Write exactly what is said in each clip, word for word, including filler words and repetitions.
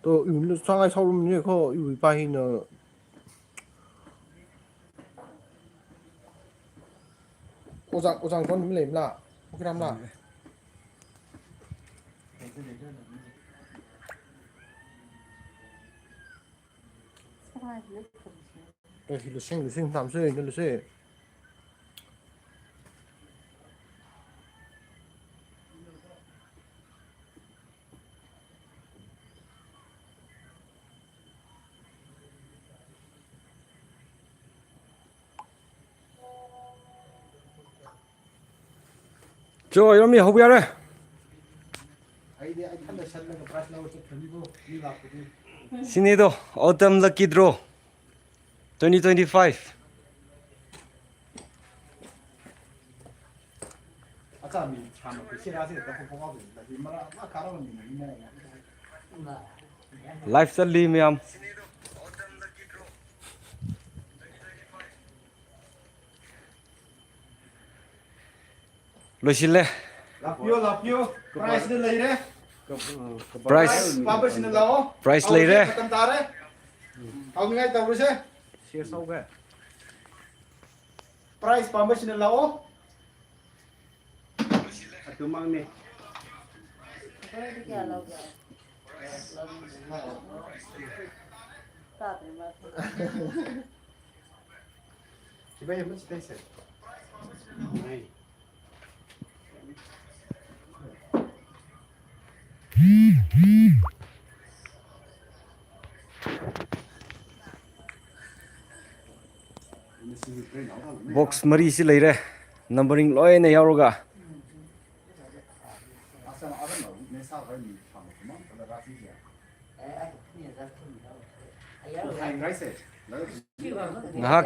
ꯇꯣ, ꯏꯕꯨꯡꯗꯣ ꯆꯥꯡꯉꯥꯏ ꯁꯥꯎꯔꯝꯅꯤꯀꯣ, ꯏꯕꯨ ꯏꯄꯥ ꯍꯤꯅ꯫ ꯑꯣꯖꯥ, ꯑꯣꯖꯥ ꯀꯣꯟ ꯂꯩꯕ꯭ꯔꯥ? ꯄꯨꯈ꯭ꯔꯝꯂꯥ? ꯁꯉꯥꯏꯁꯤꯅ ꯐꯕꯁꯦ꯫ ꯑꯦ, ꯁꯤ ꯂꯨꯁꯤꯡ, ꯂꯨꯁꯤꯡ ꯇꯥꯝꯁꯨ ꯌꯦꯡꯗ ꯂꯨꯁꯤ꯫ ꯆꯣ, ꯌꯣꯝꯃꯤ, ꯍꯧꯕ ꯌꯥꯔꯦ꯫ ꯑꯩꯗꯤ ꯑꯩ ꯊꯟꯗ ꯁꯠꯂꯒ prize ꯂꯧꯔ ꯆꯠꯈ꯭ꯔꯅꯤꯀꯣ, ꯃꯤ ꯂꯥꯛꯄꯗꯤ꯫ ꯁꯤꯅꯤꯗꯣ, Autumn Lucky Draw twenty twenty-five꯫ ꯑꯆꯥ, ꯃꯤ ꯁꯥꯟꯅ ꯁꯦꯔꯥ ꯁꯦꯔꯥ ꯇꯧꯕ ꯐꯥꯎꯕ ꯂꯩ, ꯃꯔꯥ ꯑꯃ ꯀꯥꯔꯝꯃꯤꯅ ꯃꯤ ꯃꯌꯥꯝ꯫ Live ꯆꯠꯂꯤ ꯃꯌꯥꯝ꯫ ꯂꯣꯏꯁꯤꯜꯂꯦ꯫ ꯂꯥꯛꯄꯤꯌꯣ, ꯂꯥꯛꯄꯤꯌꯣ꯫ Prizeꯅ ꯂꯩꯔꯦ꯫ Prize꯫ Prize ꯄꯥꯝꯕꯁꯤꯡꯅ ꯂꯥꯛꯑꯣ꯫ Prize ꯍꯧꯖꯤꯛ ꯂꯩꯔꯦ꯫ ꯃꯇꯝ ꯇꯥꯔꯦ꯫ ꯍꯧꯅꯤꯡꯉꯥꯏ ꯇꯧꯔꯁꯦ꯫ Share ꯇꯧꯒꯦ꯫ Prize ꯄꯥꯝꯕꯁꯤꯡꯅ ꯂꯥꯛꯑꯣ꯫ ꯑꯗꯨꯃꯛꯅꯤ꯫ ꯑꯩꯈꯣꯏꯗꯤ ꯀꯌꯥ ꯂꯧꯒꯦ? ꯇꯥꯗ꯭ꯔꯤ ꯃꯥ꯫ ꯁꯤꯕꯥꯏ ꯑꯃ ꯁꯤꯗꯩꯁꯦ꯫ Box ꯃꯔꯤꯁꯤ ꯂꯩꯔꯦ, numbering ꯂꯣꯏꯅ ꯌꯥꯎꯔꯒ꯫ ꯉꯥꯏꯍꯥꯛ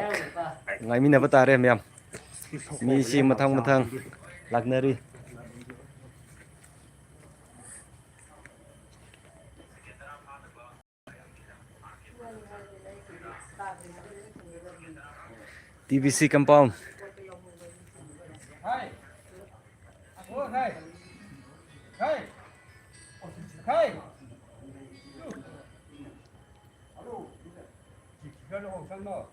ꯉꯥꯏꯃꯤꯟꯅꯕ ꯇꯥꯔꯦ ꯃꯌꯥꯝ꯫ ꯃꯤꯁꯤ ꯃꯊꯪ ꯃꯊꯪ ꯂꯥꯛꯅꯔꯤ꯫ T B C compound. Hey! Hey! Hey! Yoni hong sang no.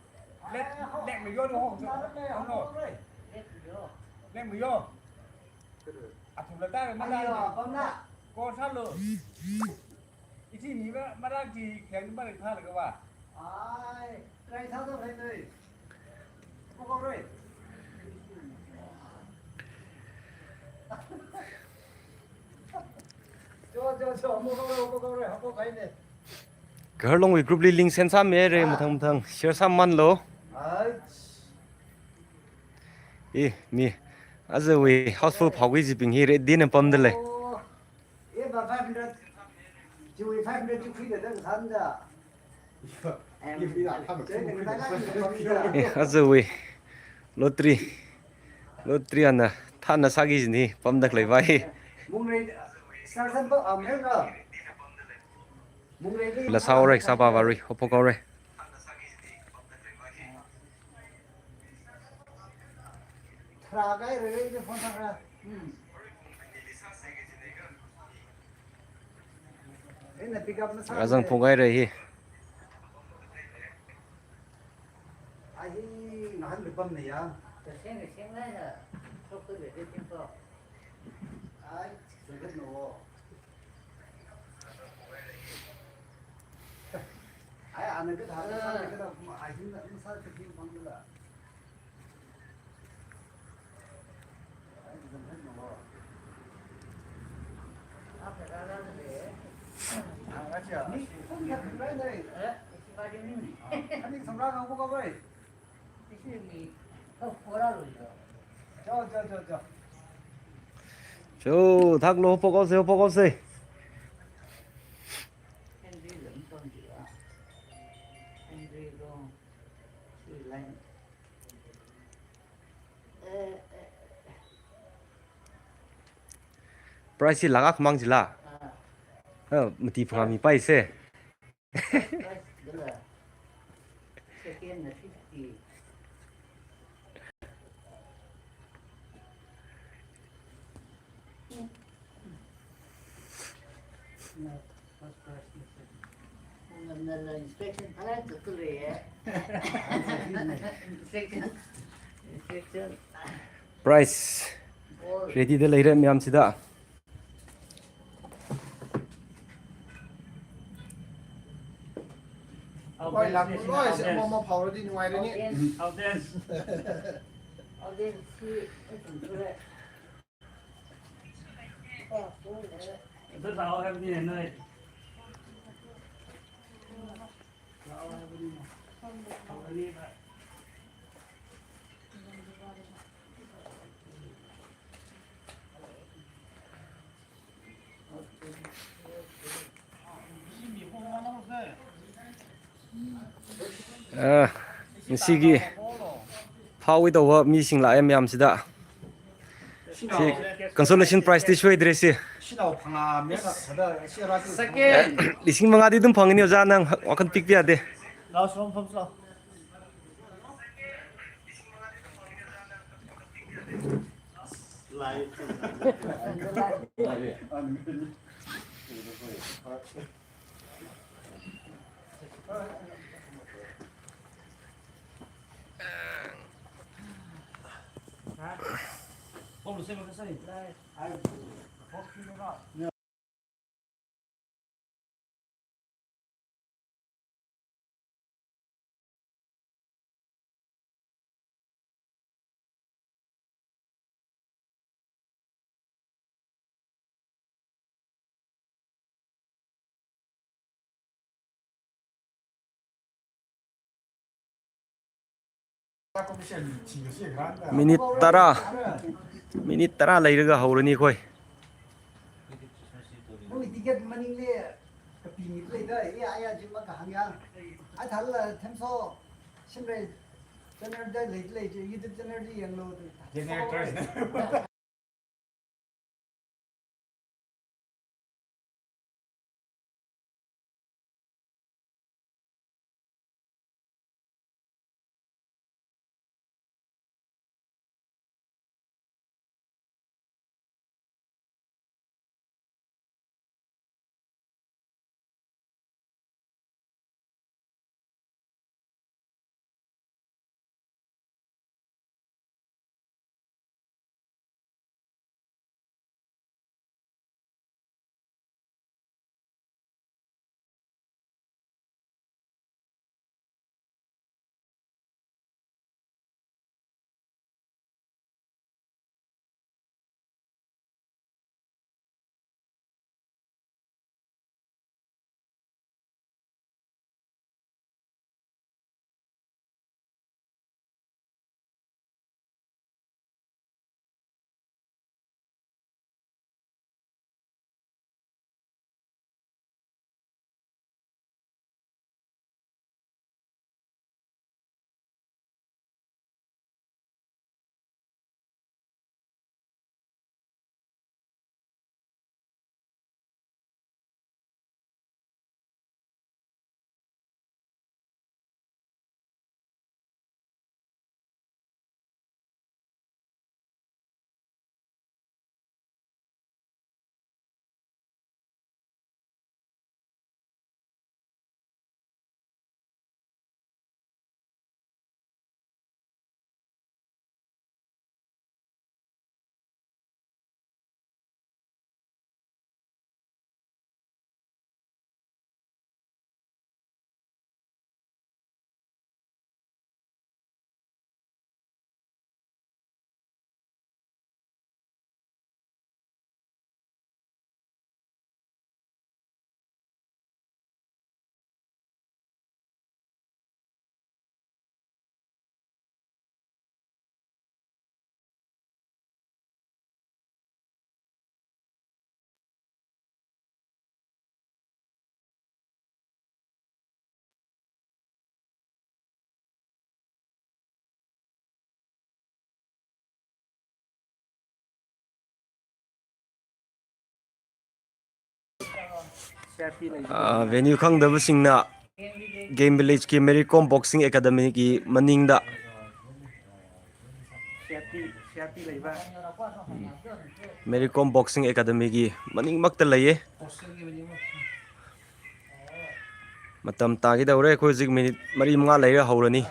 Lek, lek mi yoni hong sang no. Lek mi yo. Atu la ta ma la. Ko sa lo. Isi ni ma ma la ji kyang ma la tha la ka wa. Ai, try sa to phai noi. Ko ko roi. Jo jo jo, mo ko ko ko roi, ko kai ne. Kharlong wui group li link send sāmi re mathang mathang. Share sāman lo. Ai. Eh, mi. Aja wui houseful phawui jibing hi ready na pamda lei. Oh. Eh, ba five hundred. Jiwui five hundred ju khui da da san da. Em, Eh, aja wui. Lottery. Lottery ana. Thana sagi jini. Pamda lei bai. Mung rei. Sar san ba am rei na. La sao rei, sao ba ba rei, hopo kau rei. Thra kai rei rei de phone thra. Hmm. Ina pick up na sa. Azang phung kai rei hi. Ai, ngahan lupam na ya. Seng seng lai na. Thok ko de de tin ko. Ai, sengkat no. Ai, ana ka thara sa ka da, ai, hin na sa ka tin pang da. Ai, sengkat no. Ni, ni, ni, ni. Ani samra ka ko ka bai. Cho, cho, cho, cho. Cho, thak lo, hopo kau se, hopo kau se. Price hi lakh mang jila. Eh, mati phami pai se. Second na fifty. ꯉꯟꯅ inspection ꯐꯖꯅ ꯆꯠꯇꯣꯔꯦ꯫ Inspection, inspection. Prize readyꯗ ꯂꯩꯔꯦ ꯃꯌꯥꯝꯁꯤꯗ꯫ ꯍꯣꯏ, ꯂꯥꯛꯄ ꯂꯣꯏꯁꯦ ꯑꯃ ꯑꯃ ꯐꯥꯎꯔꯗꯤ ꯅꯨꯡꯉꯥꯏꯔꯅꯤ꯫ Audience, audience. Audience ꯁꯤ ꯑꯗꯨ ꯂꯥꯛꯑꯣ ꯍꯥꯏꯕꯅꯤ ꯅꯣꯏ꯫ ꯂꯥꯛꯑꯣ ꯍꯥꯏꯕꯅꯤꯅ꯫ ꯐꯪꯒꯅꯦꯕ꯫ ꯑ, ꯉꯁꯤꯒꯤ ꯐꯥꯎꯒꯦ ꯇꯧꯕ ꯃꯤꯁꯤꯡ ꯂꯥꯛꯑꯦ ꯃꯌꯥꯝꯁꯤꯗ꯫ ꯁꯤ consolation prizeꯇꯤ ꯁꯣꯏꯗ꯭ꯔꯦ ꯁꯤ꯫ ꯂꯤꯁꯤꯡ ꯃꯉꯥꯗꯤ ꯑꯗꯨꯝ ꯐꯪꯒꯅꯤ ꯑꯣꯖꯥ, ꯅꯪ ꯋꯥꯈꯜ ꯄꯤꯛꯄ ꯌꯥꯗꯦ꯫ ꯃꯤꯅꯤꯠ ꯇꯔꯥ, ꯃꯤꯅꯤꯠ ꯇꯔꯥ ꯂꯩꯔꯒ ꯍꯧꯔꯅꯤ ꯑꯩꯈꯣꯏ꯫ ꯅꯪꯒꯤ ticket ꯃꯅꯤꯡꯗꯤ ꯀꯄꯤꯅꯤ ꯂꯩꯗ, ꯑꯦ, ꯑꯩ ꯍꯧꯖꯤꯛꯃꯛ ꯍꯪꯉꯦ꯫ ꯑꯩ ꯊꯜꯂ ꯊꯦꯝꯁꯣ ꯁꯤꯝꯔꯩ channelꯗ ꯂꯩꯗꯤ ꯂꯩꯇꯦ, YouTube channelꯗ ꯌꯦꯡꯂꯣ ꯑꯗꯨ꯫ ꯚꯦꯅ꯭ꯌꯨ ꯈꯪꯗꯕꯁꯤꯡꯅ ꯒꯦꯝ ꯚꯤꯂꯦꯖꯀꯤ ꯃꯦꯔꯤ ꯀꯣꯝ ꯕꯣꯛꯁꯤꯡ ꯑꯦꯀꯥꯗꯃꯤꯒꯤ ꯃꯅꯤꯡꯗ, ꯃꯦꯔꯤ ꯀꯣꯝ ꯕꯣꯛꯁꯤꯡ ꯑꯦꯀꯥꯗꯃꯤꯒꯤ ꯃꯅꯤꯡꯃꯛꯇ ꯂꯩꯌꯦ꯫ ꯃꯇꯝ ꯇꯥꯒꯦꯗꯧꯔꯦ꯫ ꯑꯩꯈꯣꯏ ꯍꯧꯖꯤꯛ ꯃꯤꯅꯤꯠ ꯃꯔꯤ ꯃꯉꯥ ꯂꯩꯔ ꯍꯧꯔꯅꯤ꯫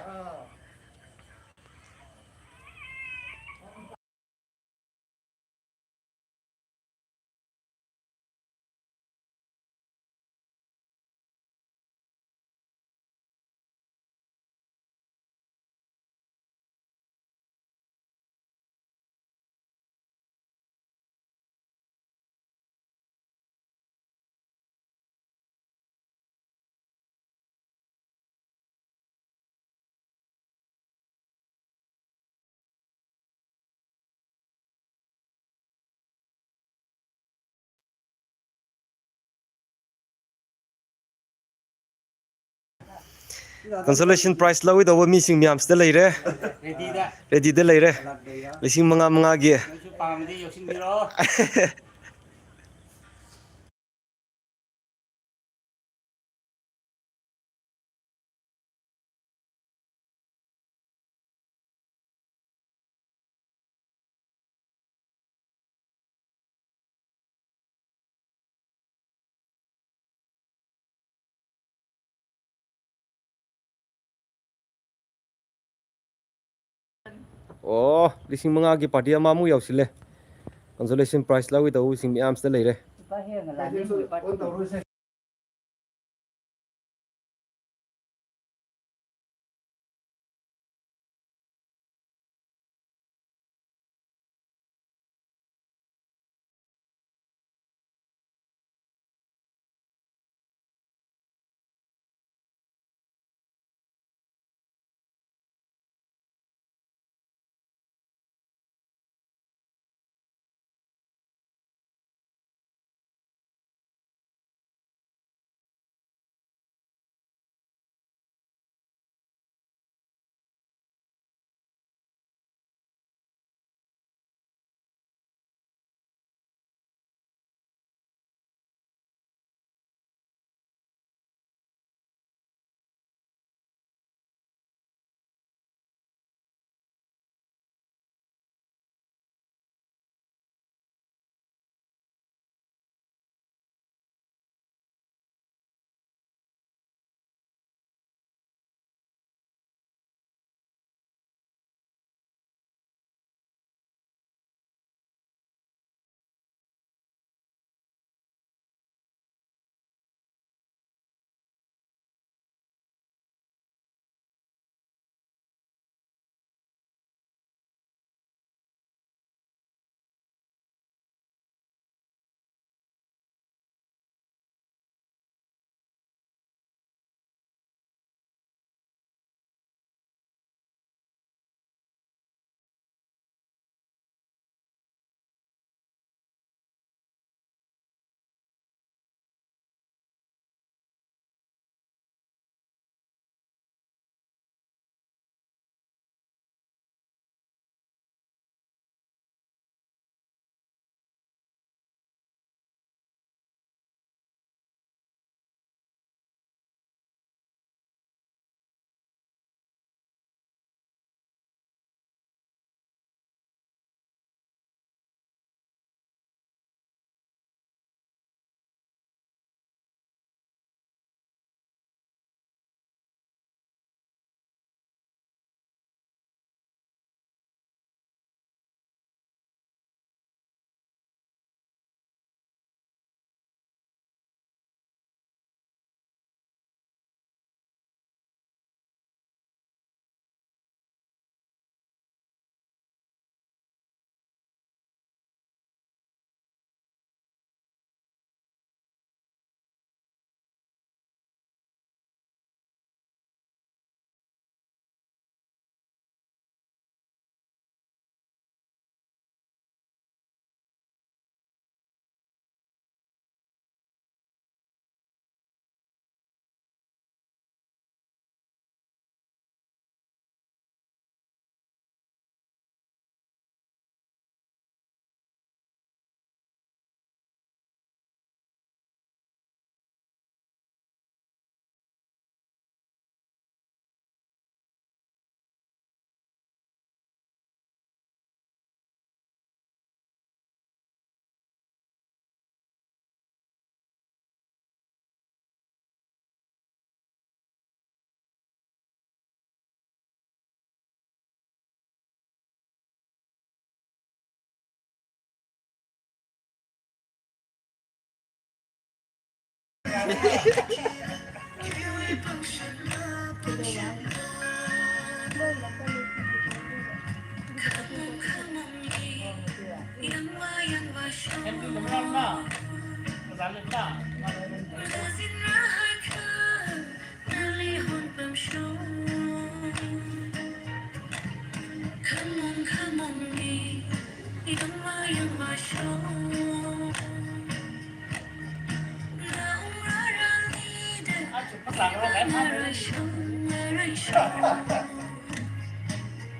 Consolation prize ꯂꯧꯒꯗꯧꯕ ꯃꯤꯁꯤꯡ ꯃꯌꯥꯝꯁꯤꯗ ꯂꯩꯔꯦ꯫ ꯔꯦꯗꯤꯗ ꯂꯩꯔꯦ꯫ ꯂꯤꯁꯤꯡ ꯃꯉꯥ ꯃꯉꯥꯒꯤ꯫ ꯑꯣ, ꯂꯤꯁꯤꯡ ꯃꯉꯥꯒꯤ ꯄꯥꯔꯇꯤ ꯑꯃꯃꯨꯛ ꯌꯥꯎꯁꯤꯜꯂꯦ꯫ Consolation prize ꯂꯧꯒꯦ ꯇꯧꯕꯁꯤꯡ ꯃꯌꯥꯝꯁꯤꯗ ꯂꯩꯔꯦ꯫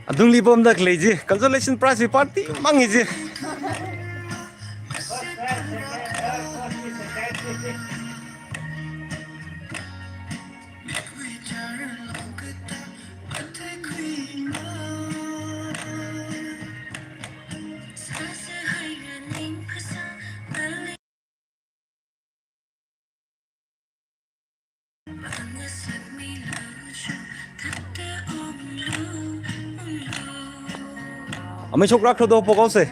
ꯑꯗꯨꯝ ꯂꯤꯕꯝꯗ ꯂꯩꯁꯤ, consolation prize party ꯃꯪꯉꯤꯁꯤ꯫ ꯑꯃꯩ ꯁꯣꯛ ꯂꯥꯛꯈ꯭ꯔꯗꯣ ꯄꯣꯒꯥꯎꯁꯦ꯫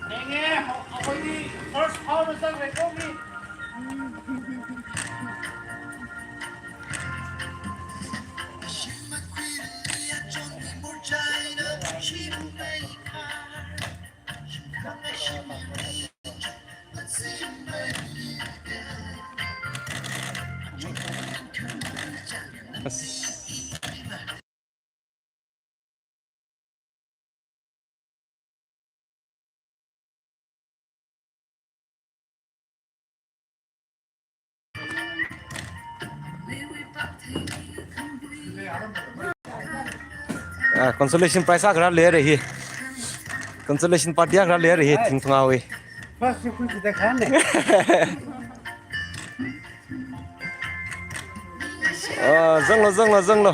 ꯊꯦꯡꯉꯦ꯫ ꯑꯩꯈꯣꯏꯗꯤ first round ꯆꯪꯈ꯭ꯔꯦꯀꯣ ꯃꯤ꯫ ꯑꯁ꯫ ꯑ, consolation prize ꯈꯔ ꯂꯩꯔꯦ ꯍꯤ꯫ Consolation party ꯈꯔ ꯂꯩꯔꯦ ꯍꯤ, ꯊꯤꯡ ꯊꯨꯡꯉꯥꯎꯋꯤ꯫ ꯑ, ꯆꯪꯂꯣ, ꯆꯪꯂꯣ, ꯆꯪꯂꯣ꯫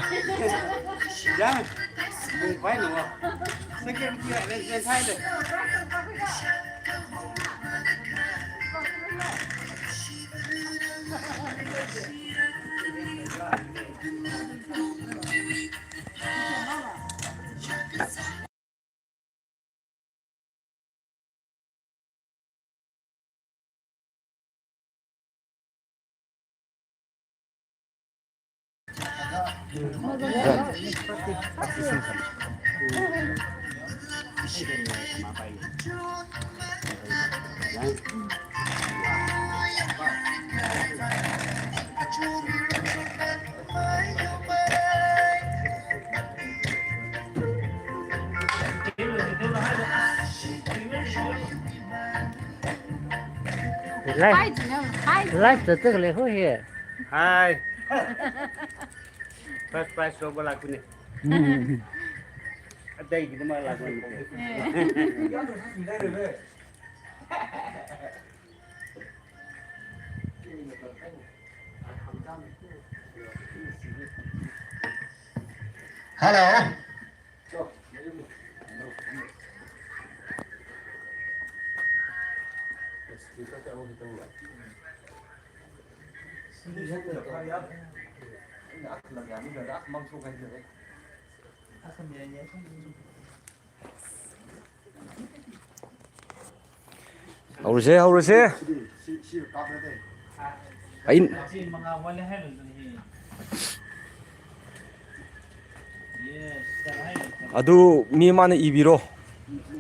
Live, live ꯇ ꯆꯠꯈ꯭ꯔꯦ, ꯍꯣꯏ ꯍꯦ꯫ ꯍꯥꯏ꯫ First prize ꯂꯧꯕ ꯂꯥꯛꯄꯅꯦ꯫ ꯎꯝ꯫ ꯑꯇꯩꯒꯤꯗꯃꯛ ꯂꯥꯛꯄ ꯅꯠꯇꯦ꯫ Hello. ꯍꯧꯔꯁꯦ, ꯍꯧꯔꯁꯦ꯫ ꯑꯩ ꯑꯗꯨ ꯃꯤ ꯑꯃꯅ ꯏꯕꯤꯔꯣ,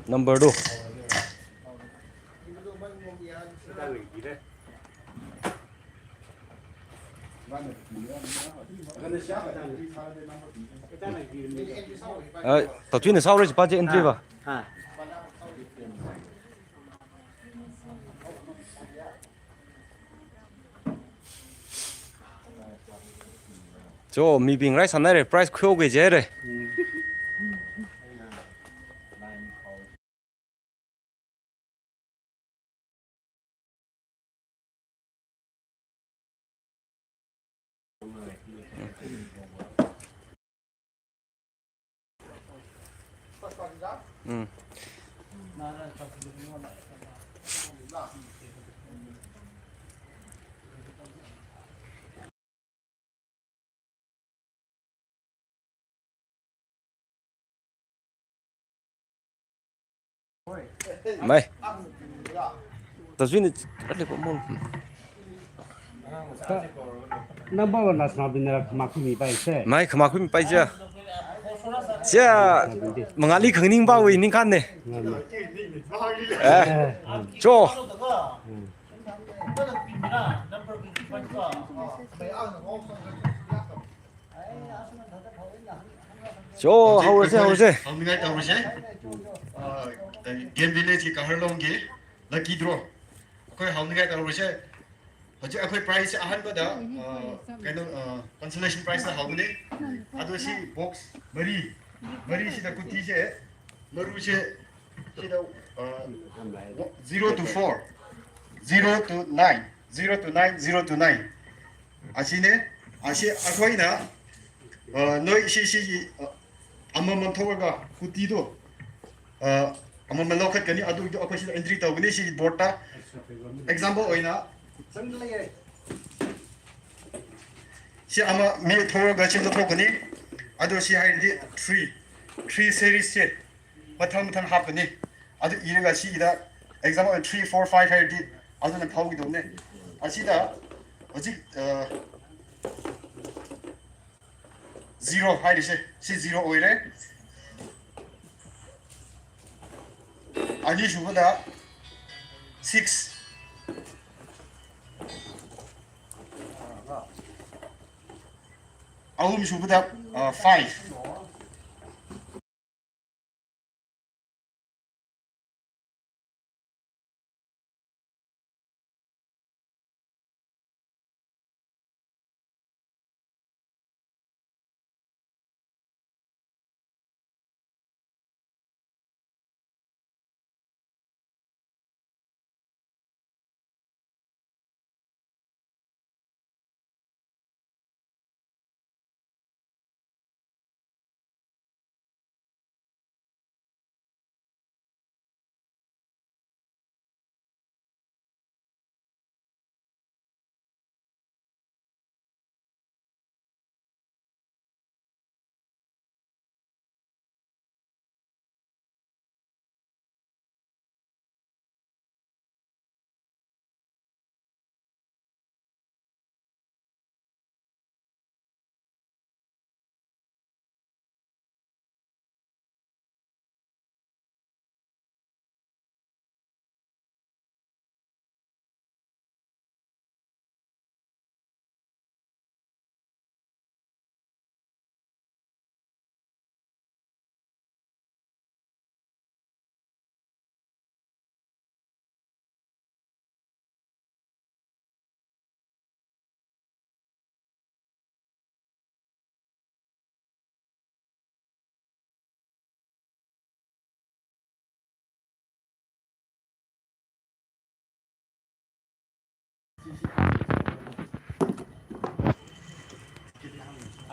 ꯅꯝꯕꯔꯗꯨ꯫ ꯑ, ꯇꯥꯊꯨꯏꯅ ꯁꯥꯎꯔꯁꯤ, ꯄꯥꯠꯁꯦ entry ꯕ꯫ ꯑꯥ꯫ ꯆꯣ, ꯃꯤ ꯕꯤꯡ ꯔꯥꯏꯁ ꯁꯥꯟꯅꯔꯦ, ꯄ꯭ꯔꯥꯏꯁ ꯈꯨꯌꯧꯒꯩꯁꯦ ꯍꯥꯏꯔꯦ꯫ ꯎꯝ꯫ ꯃꯥꯏ꯫ ꯇꯁꯕꯤꯅ ꯀꯠꯂꯤꯀꯣ ꯑꯃꯨꯛ꯫ Number one ꯅꯥꯁꯅꯥꯕꯤꯅ ꯈꯃꯥꯈꯨꯃꯤ ꯄꯥꯏꯁꯦ꯫ ꯃꯥꯏ ꯈꯃꯥꯈꯨꯃꯤ ꯄꯥꯏꯁꯦ꯫ ꯁꯦ, ꯃꯉꯥꯂꯤ ꯈꯪꯅꯤꯡꯕ ꯑꯣꯏ ꯅꯤꯡꯈꯥꯟꯅꯦ꯫ ꯉꯝꯃꯦ꯫ ꯑꯦ, ꯆꯣ꯫ ꯎꯝ꯫ ꯆꯣ, ꯍꯧꯔꯁꯦ, ꯍꯧꯖꯤꯛ ꯍꯧꯔꯁꯦ꯫ ꯍꯧꯅꯤꯡꯉꯥꯏ ꯇꯧꯔꯁꯦ꯫ ꯑ, ꯒꯦꯝ ꯚꯤꯂꯦꯖꯀꯤ ꯀꯍꯔꯂꯣꯡꯒꯤ ꯂꯛꯀꯤ ꯗ꯭ꯔꯣ꯫ ꯑꯩꯈꯣꯏ ꯍꯧꯅꯤꯡꯉꯥꯏ ꯇꯧꯔꯁꯦ꯫ ꯍꯧꯖꯤꯛ ꯑꯩꯈꯣꯏ ꯄ꯭ꯔꯥꯏꯖꯁꯦ ꯑꯍꯥꯟꯕꯗ, ꯑ, ꯀꯩꯅꯣ, ꯑ, ꯀꯟꯁꯣꯂꯦꯁꯟ ꯄ꯭ꯔꯥꯏꯖꯇ ꯍꯧꯒꯅꯤ꯫ ꯑꯗꯣ ꯁꯤ ꯕꯣꯛꯁ ꯃꯔꯤ, ꯃꯔꯤꯁꯤꯗ ꯀꯨꯇꯤꯁꯦ, ꯃꯔꯨꯁꯦ ꯁꯤꯗ, ꯑ, zero to four, zero to nine, zero to nine, zero to nine꯫ ꯑꯁꯤꯅꯦ, ꯑꯁꯤ ꯑꯩꯈꯣꯏꯅ, ꯑ, ꯅꯣꯏ ꯁꯤ, ꯁꯤꯒꯤ, ꯑ, ꯑꯃꯃꯝ ꯊꯣꯛꯑꯒ ꯀꯨꯇꯤꯗꯣ, ꯑ, ꯑꯃꯃꯝ ꯂꯧꯈꯠꯀꯅꯤ꯫ ꯑꯗꯨꯒꯤꯗꯣ ꯑꯩꯈꯣꯏ ꯁꯤꯗ ꯑꯦꯟꯇ꯭ꯔꯤ ꯇꯧꯒꯅꯤ ꯁꯤꯒꯤ ꯕꯣꯔꯗꯇ꯫ ꯑꯦꯛꯖꯥꯝꯄꯜ ꯑꯣꯏꯅ ꯁꯤ ꯑꯃ ꯃꯤ ꯊꯣꯛꯑꯒ ꯁꯤ ꯂꯧꯊꯣꯛꯀꯅꯤ꯫ ꯑꯗꯣ ꯁꯤ ꯍꯥꯏꯔꯗꯤ three, three ꯁꯦꯔꯤꯁꯁꯦ ꯃꯊꯪ ꯃꯊꯪ ꯍꯥꯞꯀꯅꯤ꯫ ꯑꯗꯨ ꯏꯔꯒ ꯁꯤꯒꯤꯗ ꯑꯦꯛꯖꯥꯝꯄꯜ three, four, five ꯍꯥꯏꯔꯗꯤ ꯑꯗꯨꯅ ꯐꯥꯎꯈꯤꯗꯧꯕꯅꯦ꯫ ꯑꯁꯤꯗ ꯍꯧꯖꯤꯛ, ꯑ, ꯖꯤꯔꯣ ꯍꯥꯏꯔꯤꯁꯦ, ꯁꯤ ꯖꯤꯔꯣ ꯑꯣꯏꯔꯦ꯫ ꯑꯅꯤꯁꯨꯕꯗ ꯁꯤꯛꯁ, ꯑꯍꯨꯝꯁꯨꯕꯗ, ꯑ, ꯐꯥꯏꯚ꯫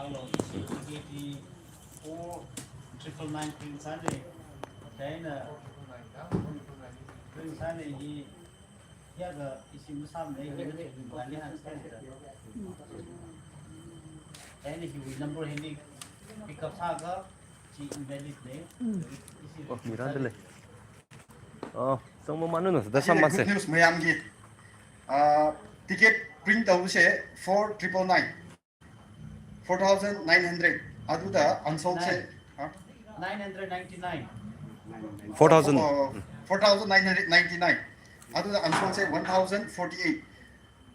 ꯇꯤꯀꯦꯠꯇꯤ ꯐꯣꯔ ꯇ꯭ꯔꯤꯄꯜ ꯅꯥꯏꯟ ꯄ꯭ꯔꯤꯟꯁ ꯍꯥꯏꯅ ꯂꯩ꯫ ꯀꯩ ꯍꯥꯏꯅ ꯄ꯭ꯔꯤꯟꯁ ꯍꯥꯏꯅ ꯂꯩ꯫ ꯌꯥꯒ ꯏꯁꯤꯡ ꯃꯁꯥ ꯑꯃ ꯂꯩ꯫ ꯀꯩ ꯍꯥꯏꯅ ꯍꯤꯋꯤ ꯅꯝꯕꯔ ꯍꯦꯅꯤ ꯄꯤꯛꯑꯞ ꯁꯥꯒ ꯁꯤ ꯏꯟꯚꯦꯂꯤꯗꯅꯦ꯫ ꯑꯣ, ꯃꯤꯔꯥꯗ ꯂꯩ꯫ ꯑꯣ, ꯆꯪꯕ ꯃꯥꯟꯅꯅ ꯗꯁꯥ ꯑꯁꯤꯅ ꯃꯥꯁꯦ꯫ Good news ꯃꯌꯥꯝꯒꯤ꯫ ꯑꯥ, ꯇꯤꯀꯦꯠ ꯄ꯭ꯔꯤꯟ ꯇꯧꯕꯁꯦ four triple nine. Four thousand nine hundred꯫ ꯑꯗꯨꯗ ꯑꯟꯁꯣꯜꯁꯦ, ꯍꯥ? Nine hundred ninety nine꯫ Four thousand꯫ Four thousand nine hundred ninety nine꯫ ꯑꯗꯨꯗ ꯑꯟꯁꯣꯜꯁꯦ one thousand forty eight꯫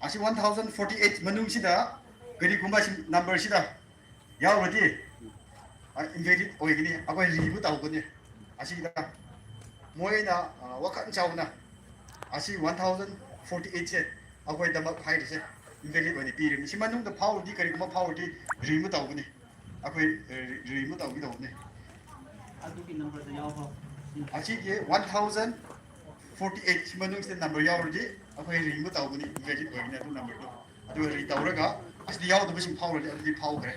ꯑꯁꯤ one thousand forty eight ꯃꯅꯨꯡꯁꯤꯗ ꯀꯔꯤꯒꯨꯝꯕ ꯁꯤ ꯅꯝꯕꯔꯁꯤꯗ ꯌꯥꯎꯔꯗꯤ, ꯑ, invalid ꯑꯣꯏꯒꯅꯤ, ꯑꯩꯈꯣꯏ ꯔꯤꯕꯨ ꯇꯧꯒꯅꯤ꯫ ꯑꯁꯤꯗ ꯃꯣꯏꯅ, ꯑ, ꯋꯥꯈꯜ ꯆꯥꯎꯅ ꯑꯁꯤ one thousand forty eight ꯁꯦ ꯑꯩꯈꯣꯏꯗꯃꯛ ꯍꯥꯏꯔꯤꯁꯦ invalid ꯑꯣꯏꯅ ꯄꯤꯔꯤꯕꯅꯤ꯫ ꯁꯤ ꯃꯅꯨꯡꯗ ꯐꯥꯎꯔꯗꯤ, ꯀꯔꯤꯒꯨꯝꯕ ꯐꯥꯎꯔꯗꯤ ꯔꯤꯃꯨ ꯇꯧꯒꯅꯤ, ꯑꯩꯈꯣꯏ, ꯑ, ꯔꯤ-, ꯔꯤꯃꯨ ꯇꯧꯒꯗꯧꯕꯅꯤ꯫ ꯑꯗꯨꯒꯤ ꯅꯝꯕꯔꯗ ꯌꯥꯎꯕ ꯑꯁꯤꯒꯤ one thousand forty eight ꯁꯤ ꯃꯅꯨꯡꯁꯤꯗ ꯅꯝꯕꯔ ꯌꯥꯎꯔꯗꯤ ꯑꯩꯈꯣꯏ ꯔꯤꯃꯨ ꯇꯧꯒꯅꯤ, invalid ꯑꯣꯏꯒꯅꯤ ꯑꯗꯨ ꯅꯝꯕꯔꯗꯣ꯫ ꯑꯗꯨꯒ ꯔꯤ ꯇꯧꯔꯒ ꯑꯁꯤꯗ ꯌꯥꯎꯗꯕꯁꯤꯡ ꯐꯥꯎꯔꯗꯤ ꯑꯗꯨꯗꯤ ꯐꯥꯎꯈ꯭ꯔꯦ꯫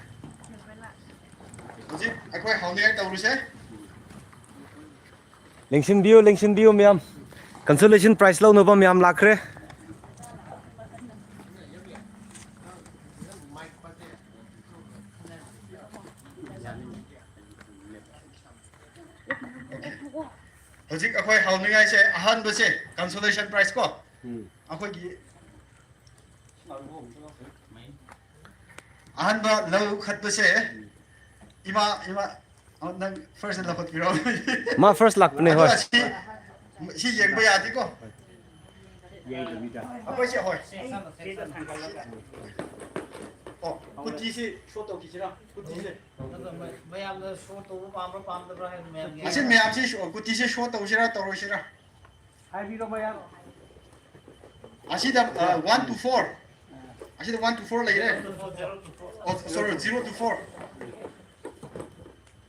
ꯍꯧꯖꯤꯛ ꯑꯩꯈꯣꯏ ꯍꯧꯅꯤꯡꯉꯥꯏ ꯇꯧꯔꯤꯁꯦ꯫ ꯂꯦꯡꯁꯤꯟꯕꯤꯌꯨ, ꯂꯦꯡꯁꯤꯟꯕꯤꯌꯨ ꯃꯌꯥꯝ꯫ Consolation prize ꯂꯧꯅꯕ ꯃꯌꯥꯝ ꯂꯥꯛꯈ꯭ꯔꯦ꯫ ꯍꯧꯖꯤꯛ ꯑꯩꯈꯣꯏ ꯍꯧꯅꯤꯡꯉꯥꯏꯁꯦ, ꯑꯍꯥꯟꯕꯁꯦ consolation prize ꯀꯣ꯫ ꯎꯝ꯫ ꯑꯩꯈꯣꯏꯒꯤ ꯑꯍꯥꯟꯕ ꯂꯧꯈꯠꯄꯁꯦ, ꯏꯃꯥ, ꯏꯃꯥ, ꯑ, ꯅꯪ first ꯂꯧꯈꯠꯄꯤꯔꯣ꯫ ꯃꯥ first ꯂꯥꯛꯄꯅꯦ, ꯑꯗꯣ ꯍꯣꯏ꯫ ꯑꯁꯤ, ꯁꯤ ꯌꯦꯡꯕ ꯌꯥꯗꯦꯀꯣ꯫ ꯌꯦꯡꯗꯕꯤꯗ꯫ ꯑꯩꯈꯣꯏꯁꯦ, ꯍꯣꯏ꯫ ꯑꯣ, ꯀꯨꯇꯤꯁꯤ show ꯇꯧꯈꯤꯁꯤꯔꯥ? ꯀꯨꯇꯤꯁꯦ꯫ ꯑꯗꯣ ꯃ-, ꯃꯌꯥꯝꯅ show ꯇꯧꯕ ꯄꯥꯝꯕ꯭ꯔꯥ ꯄꯥꯝꯗꯕ꯭ꯔꯥ ꯍꯥꯏꯅ ꯃꯌꯥꯝ ꯑꯁꯤ ꯌꯦꯡꯉꯤ꯫ ꯃꯌꯥꯝꯁꯤ ꯀꯨꯇꯤꯁꯦ show ꯇꯧꯁꯤꯔꯥ ꯇꯧꯔꯣꯏꯁꯤꯔꯥ? ꯍꯥꯏꯕꯤꯔꯣ ꯃꯌꯥꯝ꯫ ꯑꯁꯤꯗ, ꯑ, one to four꯫ ꯑꯁꯤꯗ one to four ꯂꯩꯔꯦ꯫ Zero to four, zero to four. ꯑꯣ, sorry, zero to four꯫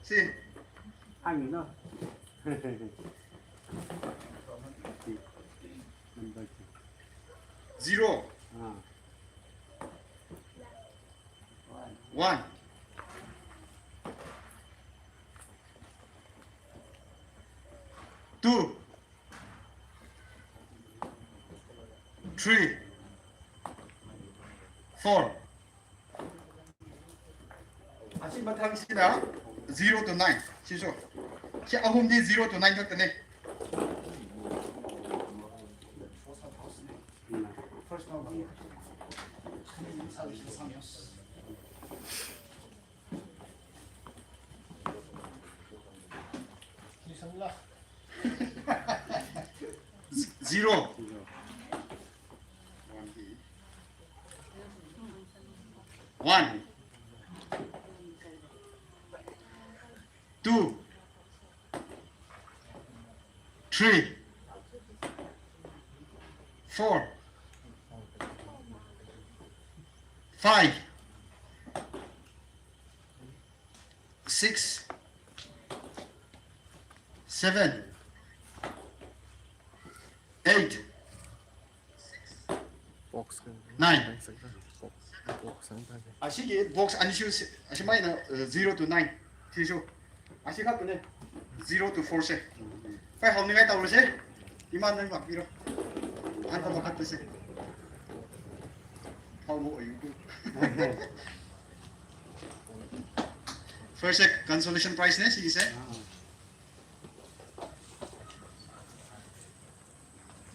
ꯁꯤ꯫ ꯍꯪꯉꯤꯅꯣ꯫ Number two꯫ Zero꯫ ꯑꯥ꯫ One꯫ two, three, four. ꯑꯁꯤ ꯃꯊꯪꯁꯤꯅ zero to nine꯫ ꯁꯤꯁꯨ, ꯁꯤ ꯑꯍꯨꯝꯗꯤ zero to nine ꯈꯛꯇꯅꯦ꯫ Zero. One. Two. Three. Four. Five. Six. Seven. Eight. Box. Nine. Box. Box. ꯑꯁꯤꯒꯤ box ꯑꯅꯤꯁꯨ ꯁꯤ-, ꯑꯁꯨꯃꯥꯏꯅ, ꯑ, zero to nine꯫ ꯁꯤꯁꯨ ꯑꯁꯤ ꯈꯛꯇꯅꯦ꯫ Zero to four ꯁꯦ꯫ ꯍꯣꯏ, ꯍꯧꯅꯤꯡꯉꯥꯏ ꯇꯧꯔꯁꯦ꯫ ꯏꯃꯥ, ꯅꯪ ꯂꯥꯛꯄꯤꯔꯣ꯫ ꯑꯍꯥꯟꯕ ꯃꯈꯛꯇꯁꯦ꯫ ꯍꯧꯕ ꯑꯣꯏꯌꯨꯀꯣ꯫ First ꯁꯦ consolation prize ꯅꯦ ꯁꯤꯒꯤꯁꯦ꯫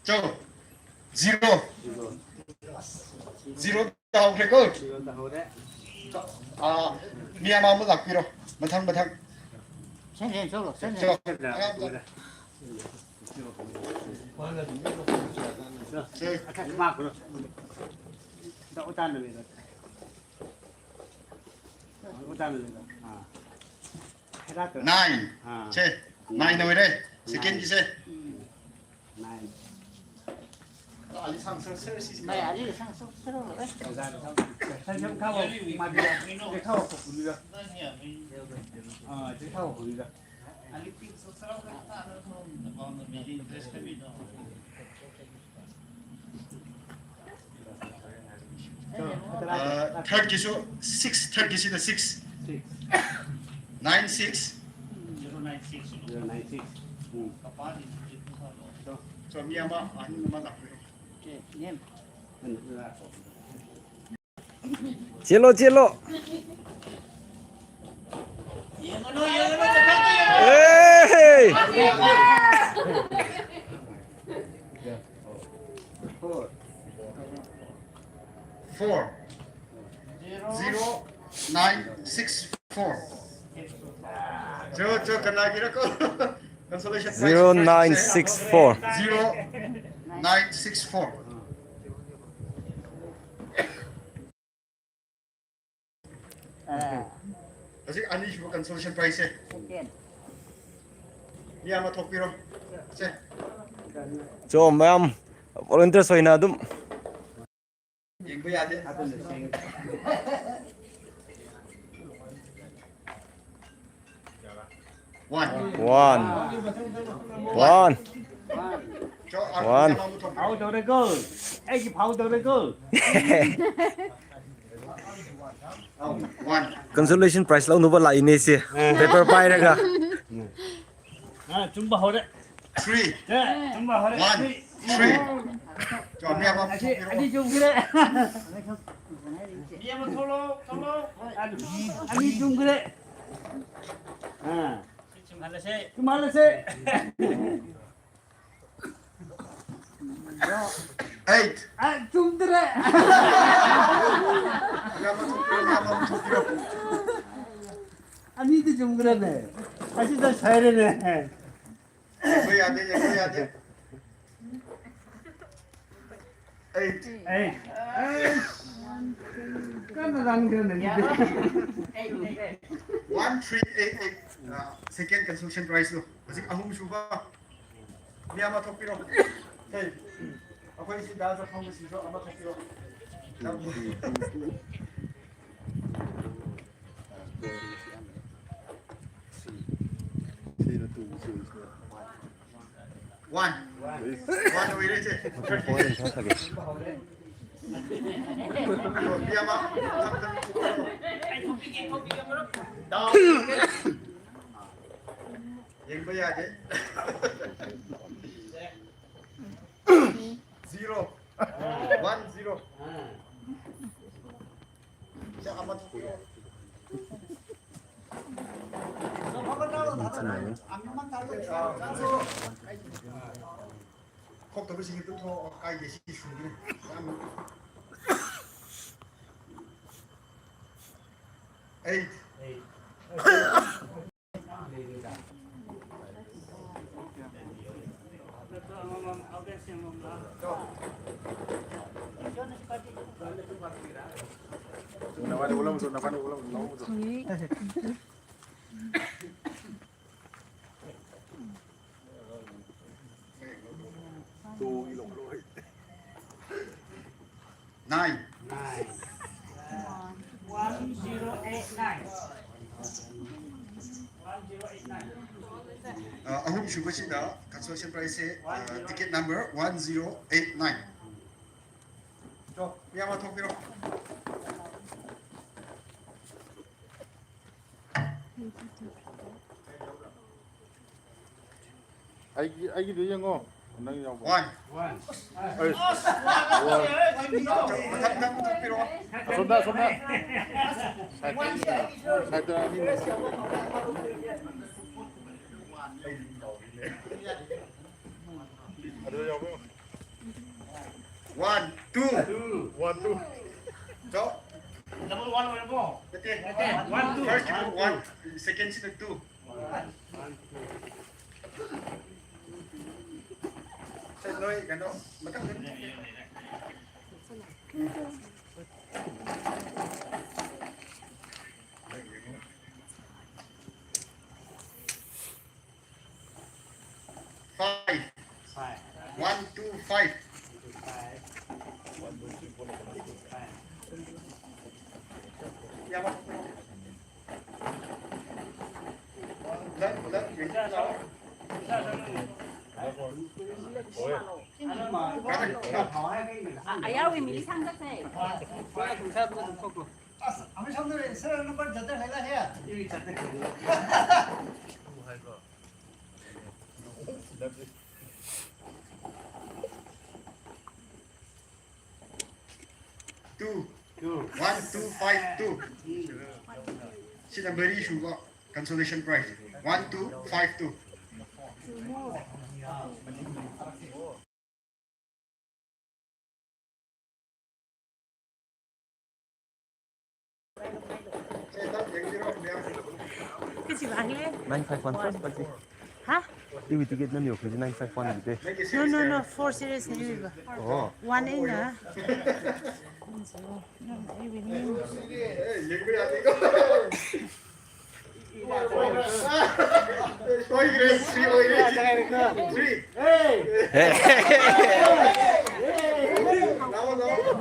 ꯆꯣ꯫ Zero꯫ Zero ꯇꯥꯍꯧꯈ꯭ꯔꯦꯀꯣ꯫ ꯑꯥ, ꯃꯤ ꯑꯃ ꯑꯃ ꯂꯥꯛꯄꯤꯔꯣ꯫ ꯃꯊꯪ, ꯃꯊꯪ꯫ ꯁꯦ, ꯁꯦ, ꯆꯠꯂꯣ, ꯁꯦ, ꯁꯦ꯫ ꯆꯣ꯫ ꯑꯉꯥꯡ ꯑꯝꯇ꯫ ꯁꯦ꯫ Nine꯫ ꯑꯥ꯫ ꯅꯥꯏꯟ꯫ ꯑꯥ꯫ ꯁꯦ, ꯅꯥꯏꯟ ꯑꯣꯏꯔꯦ꯫ ꯁꯦꯀꯦꯟꯒꯤꯁꯦ꯫ ꯅꯥꯏꯟ꯫ ꯅꯥꯏꯟ꯫ ꯑꯂꯤ ꯁꯥꯡ ꯁꯔ ꯁꯔ ꯁꯤ ꯃꯥꯏ ꯑꯂꯤ ꯁꯥꯡ ꯁꯔ ꯁꯔ ꯂꯣꯏꯔꯦ꯫ ꯑꯣꯖꯥ ꯁꯥꯡ ꯁꯔ꯫ ꯁꯥꯡ ꯁꯔ ꯊꯥꯎ꯫ ꯃꯥꯗꯤ ꯊꯥꯎ ꯄꯨꯔꯤꯔ꯫ ꯑꯥ, ꯊꯥꯎ ꯄꯨꯔꯤꯔ꯫ ꯑ, ꯊꯥꯔꯠꯀꯤꯁꯨ ꯁꯤꯛꯁ, ꯊꯥꯔꯠꯀꯤꯁꯤꯗ six. Six. Nine six. Zero nine six. Zero nine six. Um. ꯆꯣ, ꯃꯤ ꯑꯃ, ꯑꯍꯟ ꯑꯃ ꯂꯥꯛꯄꯤꯔꯣ꯫ ꯆꯦꯜꯂꯣ, ꯆꯦꯜꯂꯣ꯫ ꯑꯦ! Four. Zero nine six four. ꯆꯣ, ꯆꯣ, ꯀꯅꯥꯒꯤꯔꯀꯣ? Consolation prize. Zero nine six four. Zero nine six four. ꯍꯧꯖꯤꯛ ꯑꯅꯤꯁꯨꯕ consolation prize ꯁꯦ꯫ ꯃꯤ ꯑꯃ ꯊꯣꯛꯄꯤꯔꯣ꯫ ꯁꯦ꯫ ꯆꯣ, ꯃꯌꯥꯝ volunteers ꯑꯣꯏꯅ ꯑꯗꯨꯝ꯫ ꯌꯦꯡꯕ ꯌꯥꯗꯦ꯫ One. One. One. ꯐꯥꯎ ꯇꯧꯔꯦꯀꯣ꯫ ꯑꯩꯒꯤ ꯐꯥꯎ ꯇꯧꯔꯦꯀꯣ꯫ One. Consolation prize ꯂꯧꯅꯕ ꯂꯥꯛꯏꯅꯦ ꯁꯦ꯫ Paper ꯄꯥꯏꯔꯒ꯫ ꯑ, ꯆꯨꯝꯕ ꯍꯧꯔꯦ꯫ Three. ꯑ, ꯆꯨꯝꯕ ꯍꯧꯔꯦ꯫ One. Three. Three. ꯆꯨꯝꯃꯦ, ꯑꯃ ꯑꯁꯤ ꯊꯣꯛꯄꯤꯔꯣ꯫ ꯑꯅꯤ ꯆꯨꯝꯈ꯭ꯔꯦ꯫ ꯃꯤ ꯑꯃ ꯊꯣꯛꯂꯛꯑꯣ, ꯊꯣꯛꯂꯛꯑꯣ꯫ ꯑꯅꯤ ꯆꯨꯝꯈ꯭ꯔꯦ꯫ ꯑ꯫ ꯆꯨꯝꯍꯜꯂꯁꯦ꯫ ꯆꯨꯝꯍꯜꯂꯁꯦ꯫ Eight. ꯑ, ꯆꯨꯝꯗ꯭ꯔꯦ꯫ ꯌꯥꯝ ꯑꯃ ꯊꯣꯛꯄꯤꯔꯣ, ꯌꯥꯝ ꯑꯃ ꯊꯣꯛꯄꯤꯔꯣ꯫ ꯑꯅꯤꯗꯤ ꯆꯨꯝꯈ꯭ꯔꯦꯅꯦ꯫ ꯑꯁꯤꯗ ꯁꯣꯏꯔꯦꯅꯦ꯫ ꯌꯦꯡꯕ ꯌꯥꯗꯦ, ꯌꯦꯡꯕ ꯌꯥꯗꯦ꯫ Eight. ꯑꯩ, ꯑꯩ, ꯀꯟꯅ ꯂꯪꯈ꯭ꯔꯦꯅꯦ ꯑꯗꯨꯗꯤ꯫ One three eight eight. ꯑ, second consolation prize ꯇꯣ꯫ ꯍꯧꯖꯤꯛ ꯑꯍꯨꯝꯁꯨꯕ꯫ ꯃꯤ ꯑꯃ ꯊꯣꯛꯄꯤꯔꯣ꯫ ꯍꯦ, ꯑꯩꯈꯣꯏ ꯁꯤ ꯗꯥꯟꯁ ꯐꯝꯕꯁꯤꯡꯁꯨ ꯑꯃ ꯊꯣꯛꯄꯤꯔꯣ꯫ One. One ꯑꯣꯏꯔꯦ, ꯁꯦ꯫ ꯃꯤ ꯑꯃ꯫ ꯗꯥꯎ꯫ ꯌꯦꯡꯕ ꯌꯥꯒꯦ꯫ Zero. One zero. ꯆꯥꯛ ꯑꯃ ꯊꯣꯛꯄꯤꯔꯣ꯫ ꯊꯣꯛꯇꯕꯁꯤꯡ ꯑꯗꯨꯝ ꯊꯣꯛꯑꯣ, ꯀꯥꯏꯗꯦ, ꯁꯤ ꯁꯨꯒꯅꯤ꯫ ꯌꯥꯝ Eight. Nine. Nine. One zero eight nine. One zero eight nine. ꯑ, ꯑꯍꯨꯝꯁꯨꯕꯁꯤꯗ consolation prize ꯁꯦ, ꯑ, ticket number one zero eight nine. ꯆꯣ, ꯃꯤ ꯑꯃ ꯊꯣꯛꯄꯤꯔꯣ꯫ ꯑꯩꯒꯤ, ꯑꯩꯒꯤꯗꯨ ꯌꯦꯡꯉꯣ꯫ ꯅꯪ ꯌꯥꯎꯕ꯭ꯔꯣ? One. One. ꯑꯩ, one. ꯃꯊꯪ, ꯃꯊꯪ ꯄꯨꯊꯣꯛꯄꯤꯔꯛꯑꯣ꯫ ꯑꯁꯣꯝꯗ, ꯑꯁꯣꯝꯗ꯫ Side ꯇ, side ꯇ ꯑꯅꯤ꯫ ꯑꯗꯨ ꯌꯥꯎꯕ꯭ꯔꯣ? One, two. Two. One, two. ꯆꯣ꯫ Double one ꯑꯣꯏꯔꯕꯣ? ꯅꯠꯇꯦ꯫ ꯅꯠꯇꯦ, one, two. First ꯀꯤꯗꯣ one, second ꯁꯤꯅ two. ꯁꯦ, ꯅꯣꯏ ꯀꯩꯅꯣ, ꯃꯊꯪ꯫ Five. Five. One, two, five. Five. Five. ꯌꯥꯕ? ꯂꯛ, ꯂꯛ, ꯌꯦꯡꯁꯤ ꯂꯥꯛꯑꯣ꯫ ꯑꯌꯥꯎꯕ ꯃꯤꯒꯤ ꯁꯥꯡꯗꯛꯁꯦ꯫ ꯑꯁ, ꯑꯃꯤ ꯁꯥꯡꯗꯛ ꯁꯔ ꯅꯝꯕꯔ ꯖꯇ ꯍꯥꯏꯂ ꯍꯦ꯫ ꯏ ꯖꯇ ꯍꯥꯏꯂ꯫ ꯍꯥꯏꯀꯣ꯫ Two. Two. One two five two. ꯁꯤꯅ ꯃꯔꯤ ꯁꯨꯕ consolation prize. One two five two. ꯁꯦ, ꯌꯦꯡꯕꯤꯔꯣ, ꯃꯌꯥꯝ꯫ ꯀꯩꯁꯨ ꯍꯥꯡꯉꯦ꯫ Nine five one first, ꯄꯠꯁꯤ꯫ ꯍꯥ? ꯇꯤꯚꯤ ꯇꯤꯀꯦꯠ ꯅꯝꯃꯤꯕ ꯑꯩꯈꯣꯏꯁꯦ nine five one ꯒꯤꯗꯤ꯫ No, no, no, four series ꯅꯦ ꯏꯕ꯫ ꯑꯣ꯫ One ꯑꯩꯅ꯫ ꯑꯦ, ꯌꯦꯡꯕ ꯌꯥꯗꯦꯀꯣ꯫ ꯁꯣꯏꯈ꯭ꯔꯦ, three ꯑꯣꯏꯔꯦ꯫ Three꯫ ꯍꯦ꯫ ꯂꯥꯛꯑꯣ, ꯂꯥꯛꯑꯣ꯫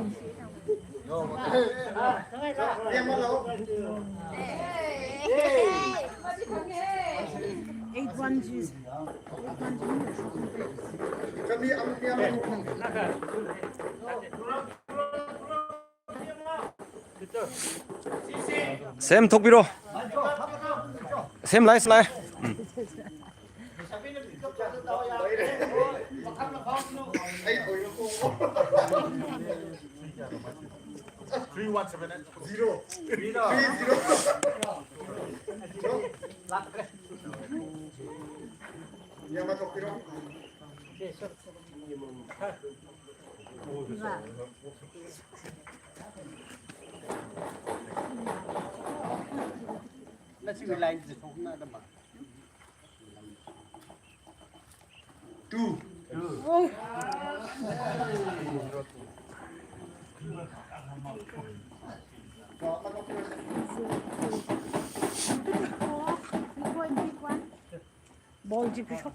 ꯃꯤ ꯑꯃ ꯂꯥꯛꯑꯣ꯫ Eight one zero. ꯆꯠꯂꯤ, ꯑꯃꯨꯛ ꯃꯤ ꯑꯃ ꯊꯣꯛꯑꯣ꯫ ꯁꯦꯝ, ꯊꯣꯛꯄꯤꯔꯣ꯫ ꯁꯦꯝ, ꯂꯥꯛꯑꯦ, ꯂꯥꯛꯑꯦ꯫ ꯎꯝ꯫ Three one seven eight. Zero. Three zero. ꯃꯤ ꯑꯃ ꯊꯣꯛꯄꯤꯔꯣ꯫ ꯅꯁꯤꯒꯤ ꯂꯥꯏꯟꯁꯦ ꯊꯣꯛꯅꯗꯕ꯫ Two. Ball ꯁꯤ ꯄꯤꯊꯣꯛ꯫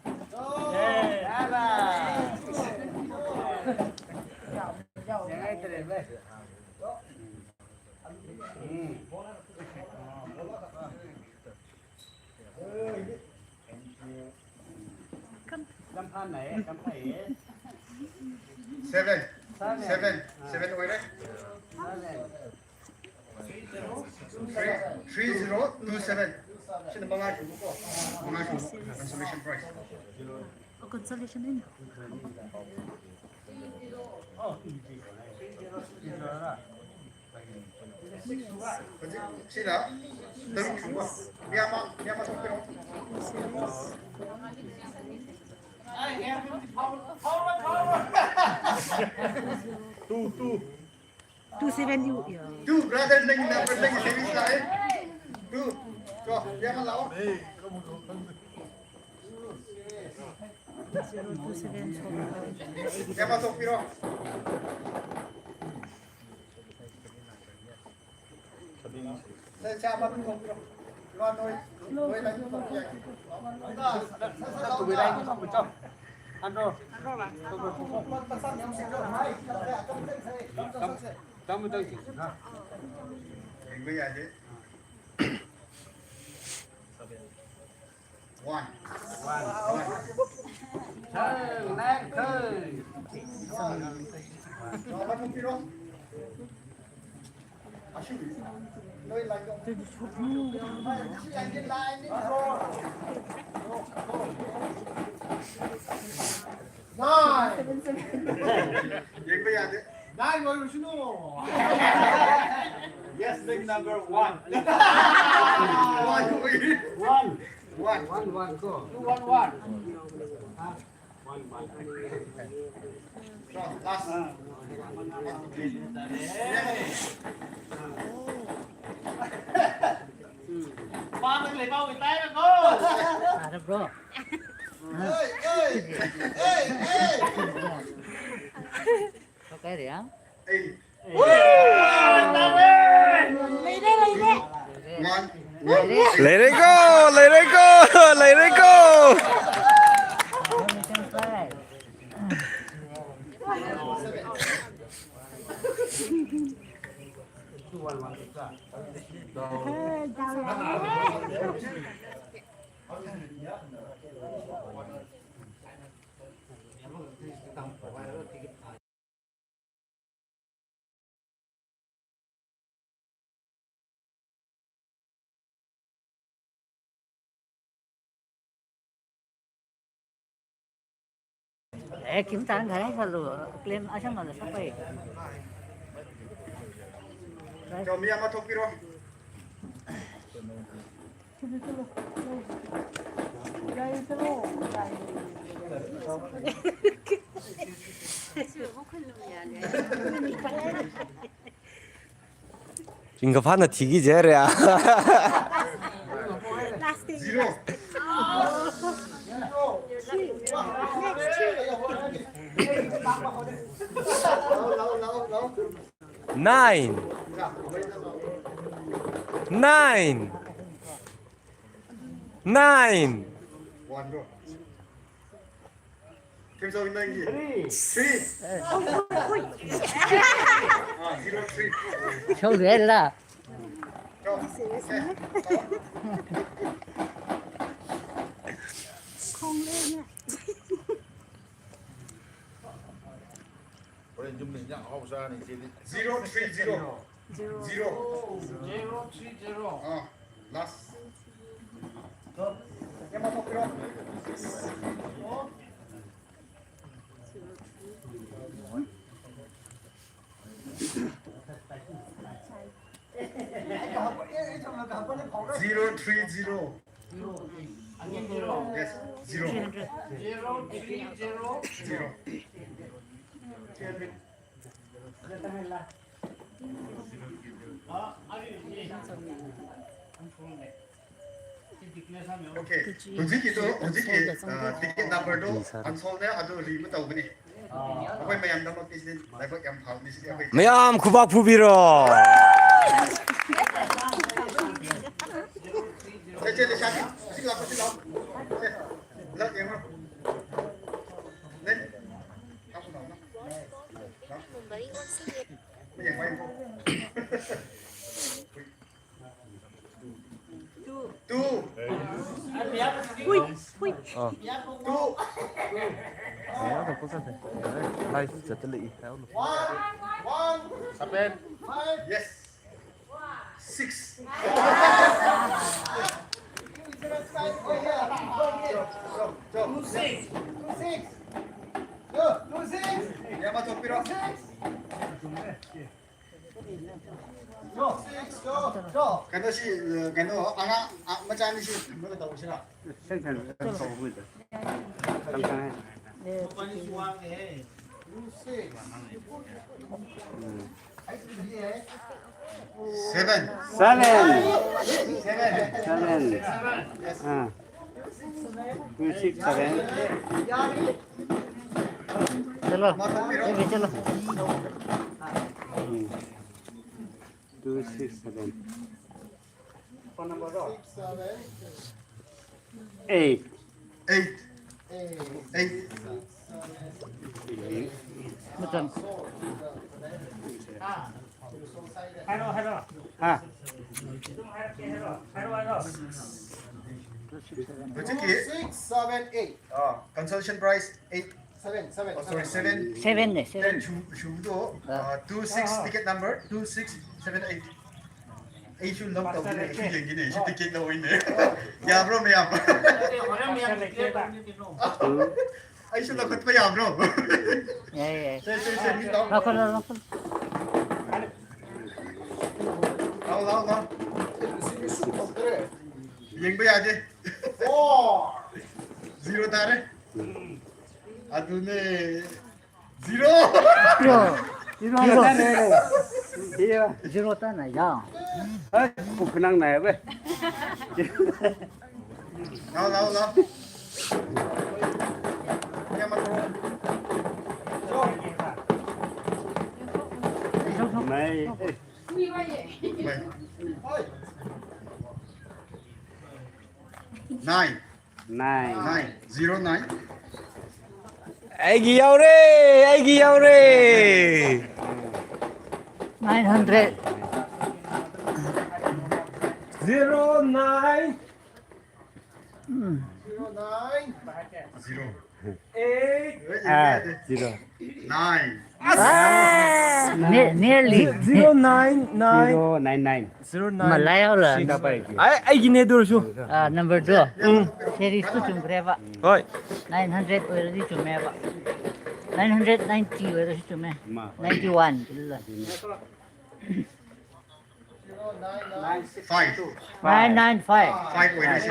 Seven. Seven. Seven ꯑꯣꯏꯔꯦ꯫ Three, three zero two seven. ꯁꯤꯅ ꯃꯉꯥ ꯁꯨꯕꯀꯣ, ꯃꯉꯥ ꯁꯨꯕ consolation prize. ꯑꯣ, consolation ꯑꯣꯏꯅ꯫ ꯍꯧꯖꯤꯛ ꯁꯤꯅ ꯇꯔꯨꯛ ꯁꯨꯕ꯫ ꯃꯤ ꯑꯃ, ꯃꯤ ꯑꯃ ꯊꯣꯛꯄꯤꯔꯣ꯫ Two, two. Two seven you. Two, brother, ꯅꯪꯒꯤ number, ꯅꯪꯒꯤ series ꯂꯥꯛꯑꯦ꯫ Two. ꯀꯣ, ꯃꯤ ꯑꯃ ꯂꯥꯛꯑꯣ꯫ Two seven ꯊꯣꯛꯄꯤꯔꯣ꯫ ꯁꯦ, ꯆꯥ ꯃꯇꯨꯝ ꯊꯣꯛꯄꯤꯔꯣ꯫ ꯏꯃꯥ, ꯅꯣꯏ, ꯅꯣꯏ ꯂꯥꯏꯟꯗ ꯊꯣꯛꯄꯤꯔꯣ꯫ ꯌꯦꯡꯕ ꯌꯥꯗꯦ꯫ One. One. One. Turn, left turn. Nine. ꯌꯦꯡꯕ ꯌꯥꯗꯦ꯫ Nine ꯑꯣꯏꯔꯨꯁꯅꯨ꯫ Yes, leg number one. One. One. One. One, one, go. Two, one, one. One, one. Go, last. ꯄꯥꯝꯃꯒ ꯂꯩꯕꯥꯎꯒꯤ ꯇꯥꯏꯔꯒꯣ꯫ ꯇꯥꯔꯕ꯭ꯔꯣ? Hey, hey, hey, hey. ꯊꯣꯛ ꯀꯥꯏꯔꯦ, ꯍꯥ? Hey. ꯂꯩꯔꯦ, ꯂꯩꯔꯦ꯫ One, one. ꯂꯩꯔꯦꯀꯣ, ꯂꯩꯔꯦꯀꯣ, ꯂꯩꯔꯦꯀꯣ꯫ ꯑꯦ, ꯀꯩꯝꯇ ꯍꯥꯏꯔꯛꯀꯅꯨ꯫ Claim ꯑꯁꯪꯕꯗ ꯁꯛꯄꯩ꯫ ꯆꯧꯃꯤ ꯑꯃ ꯊꯣꯛꯄꯤꯔꯣ꯫ ꯆꯤꯡꯒ ꯐꯥꯅ ꯊꯤꯈꯤꯁꯦ ꯍꯥꯏꯔꯦ꯫ Zero. Nine. Nine. Nine. One, go. Kim Jong Nam. Three. Three. Ah, zero three. ꯁꯧꯗꯦ ꯍꯥꯏꯔ꯫ Go. ꯍꯣꯔꯦꯟ ꯌꯨꯝꯗ ꯏꯟꯖꯥꯡ ꯑꯍꯥꯎꯕ ꯆꯥꯔꯅꯤ ꯏꯆꯦꯗꯤ꯫ Zero three zero. Zero. Zero. Zero three zero. ꯑꯥ, last. Zero three zero. Yes, zero. Zero three zero. Zero. Okay, ꯍꯧꯖꯤꯛꯀꯤꯗꯣ, ꯍꯧꯖꯤꯛꯀꯤ, ꯑ, ticket number ꯗꯣ unsolved ꯅꯦ, ꯑꯗꯨ re ꯑꯃ ꯇꯧꯒꯅꯤ꯫ ꯑꯩꯈꯣꯏ ꯃꯌꯥꯝꯗꯃꯛꯇꯤ ꯁꯤꯗꯤ ꯂꯥꯏꯕꯛ ꯌꯥꯝ ꯐꯕꯅꯤ, ꯁꯤꯗꯤ ꯑꯩꯈꯣꯏ ꯃꯌꯥꯝ ꯈꯨꯕꯥꯛ ꯐꯨꯕꯤꯔꯣ꯫ ꯁꯦ, ꯁꯦ, ꯂꯩꯁꯥꯕꯤ, ꯑꯁꯤ ꯂꯥꯛꯑꯣ, ꯑꯁꯤ ꯂꯥꯛꯑꯣ꯫ ꯁꯦ, ꯂꯥꯛ ꯌꯦꯡꯉꯣ꯫ ꯅꯦ꯫ ꯂꯥꯛꯑꯣ, ꯂꯥꯛꯑꯣ, ꯂꯥꯛꯑꯣ꯫ ꯌꯦꯡꯉꯣ, ꯌꯦꯡꯉꯣ꯫ Two. Two. ꯍꯨꯏ, ꯍꯨꯏ꯫ ꯑꯥ꯫ Two. ꯃꯌꯥꯝ ꯈꯛ ꯄꯨꯟꯁꯟꯁꯦ꯫ Live ꯆꯠꯇ ꯂꯩ ꯍꯥꯏꯍꯜꯂꯨ꯫ One. One. Seven. Five. Yes. Six. Two six. Two six. ꯀꯩꯅꯣꯁꯤ, ꯀꯩꯅꯣ, ꯑꯉꯥꯡ, ꯑ, ꯃꯆꯥꯅꯤꯁꯤ ꯊꯝꯃꯒ ꯇꯧꯁꯤꯔꯥ? ꯎꯝ꯫ Seven. Seven. Seven. Seven. Ah. Two six seven. चलो, ये भी चलो। Hmm. Two six seven. Eight. Eight. Eight. Macam. ꯍꯥꯏꯔꯣ, ꯍꯥꯏꯔꯣ꯫ ꯍꯥ꯫ ꯑꯗꯨꯝ ꯍꯥꯏꯔꯛꯀꯦ, ꯍꯥꯏꯔꯣ꯫ ꯍꯥꯏꯔꯣ, ꯍꯥꯏꯔꯣ꯫ ꯍꯧꯖꯤꯛꯀꯤ, six seven eight. ꯑꯥ, consolation prize eight. Seven, seven, oh, sorry, seven. Seven ꯅꯦ, seven. Ten ꯁꯨ-, ꯁꯨꯕꯗꯣ, ꯑꯥ, two six, ꯑꯥ, ꯑꯥ, ticket number two six seven eight. ꯑꯩꯁꯨ ꯂꯧ ꯇꯧꯒꯦꯅꯦ, ꯑꯩꯁꯨ ꯌꯦꯡꯒꯦꯅꯦ, ꯑꯩꯁꯨ ticket ꯂꯧꯋꯤꯅꯦ꯫ ꯌꯥꯕ꯭ꯔꯣ, ꯃꯌꯥꯝ? ꯅꯠꯇꯦ, ꯍꯣꯔꯦꯟ ꯃꯌꯥꯝ declare ꯇꯧꯅꯤ ꯀꯩꯅꯣ꯫ ꯑꯩꯁꯨ ꯂꯧꯈꯠꯄ ꯌꯥꯕ꯭ꯔꯣ? ꯌꯥꯏ, ꯌꯥꯏ꯫ ꯁꯦ, ꯁꯦ, ꯁꯦ, ꯃꯤ ꯂꯥꯎ꯫ ꯂꯧꯈꯠꯂꯣ, ꯂꯧꯈꯠꯂꯣ꯫ ꯂꯥꯎ, ꯂꯥꯎ, ꯂꯥꯎ꯫ ꯌꯦꯡꯕ ꯌꯥꯗꯦ꯫ Four. Zero ꯇꯥꯔꯦ꯫ ꯑꯗꯨꯅꯦ꯫ Zero. Zero. Zero. Zero. Zero ꯇꯥꯅ ꯌꯥ꯫ ꯍꯩ, ꯄꯨꯛ ꯈꯅꯥꯡ ꯅꯥꯏꯌꯦꯕ꯫ ꯂꯥꯎ, ꯂꯥꯎ, ꯂꯥꯎ꯫ ꯃꯥꯏ, ꯑꯦ꯫ ꯃꯥꯏ꯫ Nine. Nine. Nine. Zero nine. ꯑꯩꯒꯤ ꯌꯥꯎꯔꯦ! ꯑꯩꯒꯤ ꯌꯥꯎꯔꯦ! Nine hundred. Zero nine. ꯎꯝ. Zero nine. Zero. Eight. ꯑꯥ, zero. Nine. ꯑꯁ! ꯅꯦ-, nearly. Zero nine nine. Zero nine nine. Zero nine. ꯃꯂꯥꯏ ꯌꯥꯎꯔ six. ꯑꯩ, ꯑꯩꯒꯤꯅꯦ ꯑꯗꯨ ꯑꯣꯏꯔꯁꯨ꯫ ꯑꯥ, number ꯗꯣ꯫ ꯎꯝ꯫ Series ꯇꯨ ꯆꯨꯝꯈ꯭ꯔꯦꯕ꯫ ꯍꯣꯏ꯫ Nine hundred ꯑꯣꯏꯔꯗꯤ ꯆꯨꯝꯃꯦꯕ꯫ ꯅꯥꯏꯟ ꯍꯟꯗ꯭ꯔꯦꯠ ꯅꯥꯏꯟꯇꯤ ꯑꯣꯏꯔꯁꯨ ꯆꯨꯝꯃꯦ꯫ Ninety one. Five. Nine nine five. Five ꯑꯣꯏꯔꯁꯤ꯫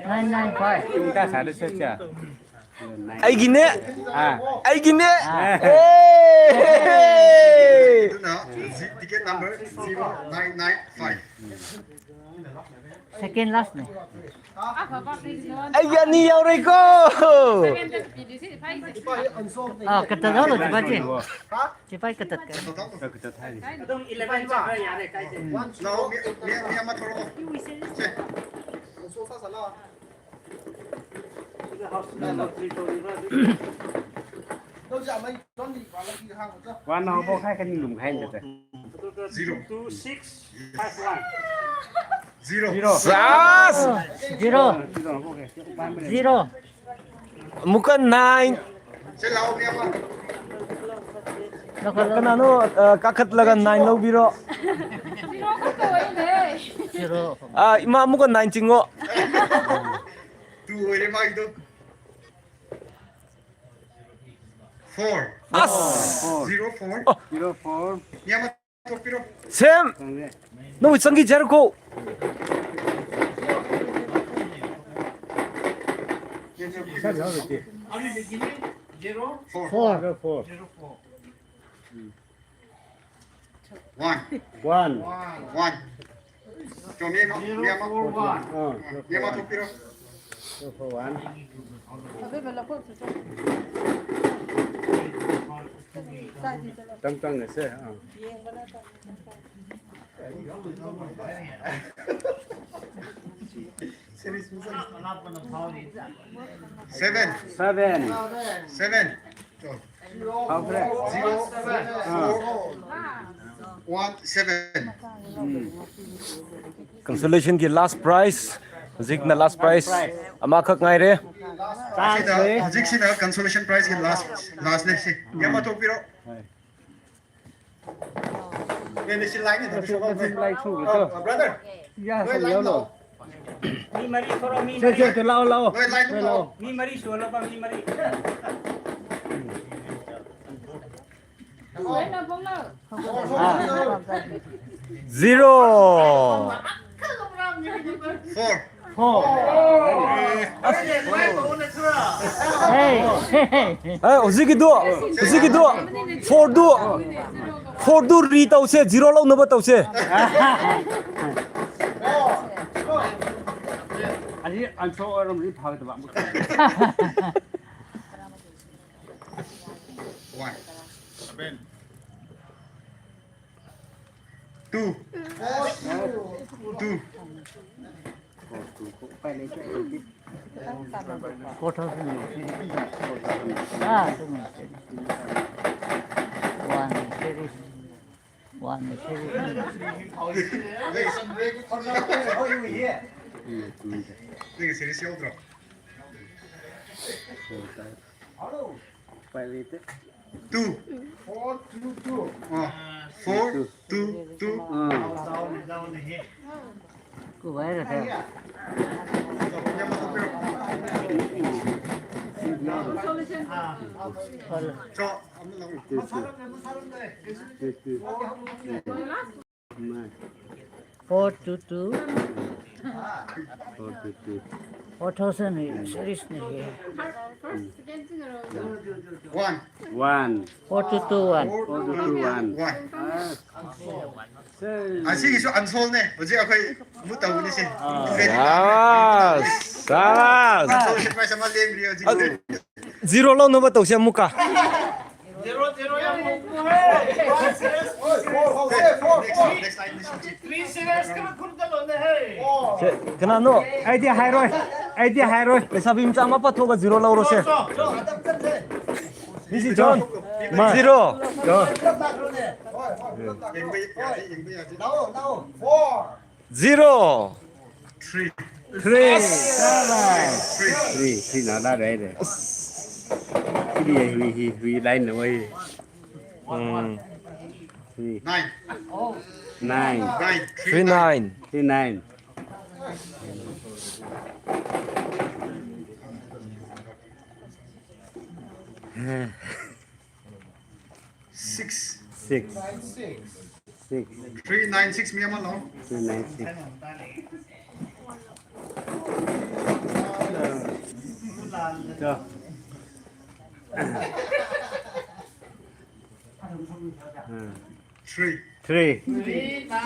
Nine nine five. ꯑꯩꯒꯤꯅꯦ꯫ ꯑꯥ꯫ ꯑꯩꯒꯤꯅꯦ꯫ ꯑꯥ꯫ ꯑꯦ! ꯑꯗꯨꯅ ꯖꯤ-, ticket number zero nine nine five꯫ Second last ꯅꯦ꯫ ꯑꯩꯒꯤ ꯑꯅꯤ ꯌꯥꯎꯔꯦꯀꯣ꯫ ꯑꯥ, ꯀꯇꯠ ꯍꯥꯏꯔꯣ, ꯆꯤꯄꯥꯏ ꯆꯦ꯫ ꯆꯤꯄꯥꯏ ꯀꯇꯠ ꯀ꯫ ꯑꯗꯨꯝ eleven ꯆꯠꯈ꯭ꯔꯦ, ꯌꯥꯔꯦ, ꯀꯥꯏꯗꯦ꯫ ꯂꯥꯛꯑꯣ, ꯃꯤ, ꯃꯤ, ꯃꯤ ꯑꯃ ꯊꯣꯛꯂꯛꯑꯣ꯫ ꯁꯦ꯫ ꯋꯥꯟ ꯍꯧꯕ ꯈꯥꯏ ꯀꯅꯤ ꯂꯨꯝ ꯈꯥꯏ ꯅꯠꯇꯦ꯫ Zero. Two six five one꯫ Zero. ꯁꯥꯁ! Zero꯫ Zero꯫ ꯑꯃꯨꯛꯀ nine꯫ ꯁꯦ ꯂꯥꯛꯑꯣ, ꯃꯤ ꯑꯃ꯫ ꯂꯧꯈꯠꯂꯣ꯫ ꯀꯅꯥꯅꯣ, ꯑ, ꯀꯥꯈꯠꯂꯒ nine ꯂꯧꯕꯤꯔꯣ? Zero꯫ ꯑ, ꯏꯃꯥ, ꯑꯃꯨꯛꯀ nine ꯆꯤꯡꯉꯣ꯫ Two ꯑꯣꯏꯔꯦ ꯃꯥꯒꯤꯗꯣ꯫ Four꯫ ꯑꯁ! Zero four꯫ Zero four꯫ ꯃꯤ ꯑꯃ ꯊꯣꯛꯄꯤꯔꯣ꯫ ꯁꯦꯝ! ꯅꯪ ꯆꯪꯈꯤ ꯖꯔꯀꯣ꯫ Four꯫ Four꯫ One꯫ One꯫ One꯫ ꯆꯣ, ꯃꯤ ꯑꯃ, ꯃꯤ ꯑꯃ꯫ ꯑꯥ꯫ ꯃꯤ ꯑꯃ ꯊꯣꯛꯄꯤꯔꯣ꯫ One꯫ ꯇꯪ ꯇꯪꯅꯁꯦ꯫ ꯑꯥ꯫ Seven꯫ Seven꯫ Seven꯫ ꯐꯥꯎꯈ꯭ꯔꯦ꯫ Zero four one seven꯫ ꯎꯝ꯫ Consolation ꯒꯤ last prize꯫ ꯍꯧꯖꯤꯛꯅ last prize ꯑꯃꯈꯛ ꯉꯥꯏꯔꯦ꯫ ꯁꯤꯗ ꯍꯧꯖꯤꯛꯁꯤꯅ consolation prize ꯀꯤ last, last ꯅꯦ ꯁꯤ꯫ ꯃꯤ ꯑꯃ ꯊꯣꯛꯄꯤꯔꯣ꯫ ꯍꯣꯏ꯫ ꯅꯣꯏ ꯂꯤꯁꯤ line ꯅꯤꯗ, ꯂꯤꯁꯤ line ꯁꯨꯕꯗꯣ꯫ ꯑ, brother꯫ ꯌꯥ, ꯅꯣꯏ line ꯂꯥꯛꯑꯣ꯫ ꯃꯤ ꯃꯔꯤ ꯊꯣꯔꯛꯑꯣ, ꯃꯤ ꯁꯦ, ꯃꯔꯤ꯫ ꯁꯦ, ꯁꯦ, ꯂꯥꯛꯑꯣ, ꯂꯥꯛꯑꯣ꯫ ꯅꯣꯏ line ꯅꯣꯏ ꯂꯥꯛꯑꯣ꯫ ꯂꯥꯛꯑꯣ꯫ ꯃꯤ ꯃꯔꯤ ꯁꯨꯍꯜꯂꯣꯕ, ꯃꯤ ꯃꯔꯤ꯫ Zero. Four. ꯑꯦ, ꯍꯧꯖꯤꯛꯀꯤꯗꯣ, ꯍꯧꯖꯤꯛꯀꯤꯗꯣ, fourꯗꯨ, fourꯗꯨ ꯔꯤ ꯇꯧꯁꯦ, zero ꯂꯧꯅꯕ ꯇꯧꯁꯦ꯫ ꯑꯁꯤ ꯑꯟꯁꯣꯛ ꯑꯣꯏꯔꯝꯃꯗꯤ ꯐꯒꯗꯕ ꯑꯃꯨꯛ꯫ One. Seven. Two. Two. One series. One series. ꯅꯪꯒꯤ series ꯌꯥꯎꯗ꯭ꯔꯣ? ꯎꯄꯥꯏ ꯂꯩꯇꯦ꯫ Two. Four, two, two. ꯑꯥ, four, two, two. ꯑꯥ꯫ ꯆꯣ, ꯑꯃ ꯂꯧ꯫ Two, two. Two, two. Four two two. Four two two. Four thousand series ꯅꯦ꯫ One. One. Four two two one. Four two two one. One. ꯑꯁꯤꯒꯤꯁꯨ unsolved ꯅꯦ꯫ ꯍꯧꯖꯤꯛ ꯑꯩꯈꯣꯏ move ꯇꯧꯒꯅꯤ ꯁꯤ꯫ ꯑꯥ꯫ Yes, ꯁꯥꯕꯥꯁ꯫ Unsolved surprise ꯑꯃ ꯂꯦꯝꯈ꯭ꯔꯤ ꯍꯧꯖꯤꯛ꯫ ꯑꯗꯨ zero ꯂꯧꯅꯕ ꯇꯧꯁꯦ ꯑꯃꯨꯛꯀ꯫ Zero, zero ꯌꯥꯝ ꯂꯧꯒꯅꯨꯍꯦ꯫ Next, next item. Three series ꯈꯔ ꯈꯨꯝꯖꯜꯂꯣꯅꯦꯍꯦ꯫ ꯁꯦ, ꯀꯅꯥꯅꯣ? ꯑꯩꯗꯤ ꯍꯥꯏꯔꯣꯏ꯫ ꯑꯩꯗꯤ ꯍꯥꯏꯔꯣꯏ꯫ ꯂꯩꯁꯥꯕꯤ ꯃꯆꯥ ꯑꯃ ꯄꯊꯣꯛꯑꯒ zero ꯂꯧꯔꯣꯁꯦ꯫ This is John. ꯃꯥ꯫ Zero. John. ꯌꯦꯡꯕ ꯌꯥꯗꯦ, ꯌꯦꯡꯕ ꯌꯥꯗꯦ꯫ Zero. Three. Three. Three. Three, three ꯅꯥꯗꯥ ꯔꯦ ꯔꯦ꯫ ꯁꯤꯗꯤ ꯍꯨꯏ, ꯍꯨꯏ, ꯍꯨꯏ line ꯅ ꯋꯥꯍꯤ꯫ ꯎꯝ꯫ Three. Nine. Nine. Nine. Three nine. Three nine. Six. Six. Six. Three nine six, mi ama lo. Three nine six. Three. Three.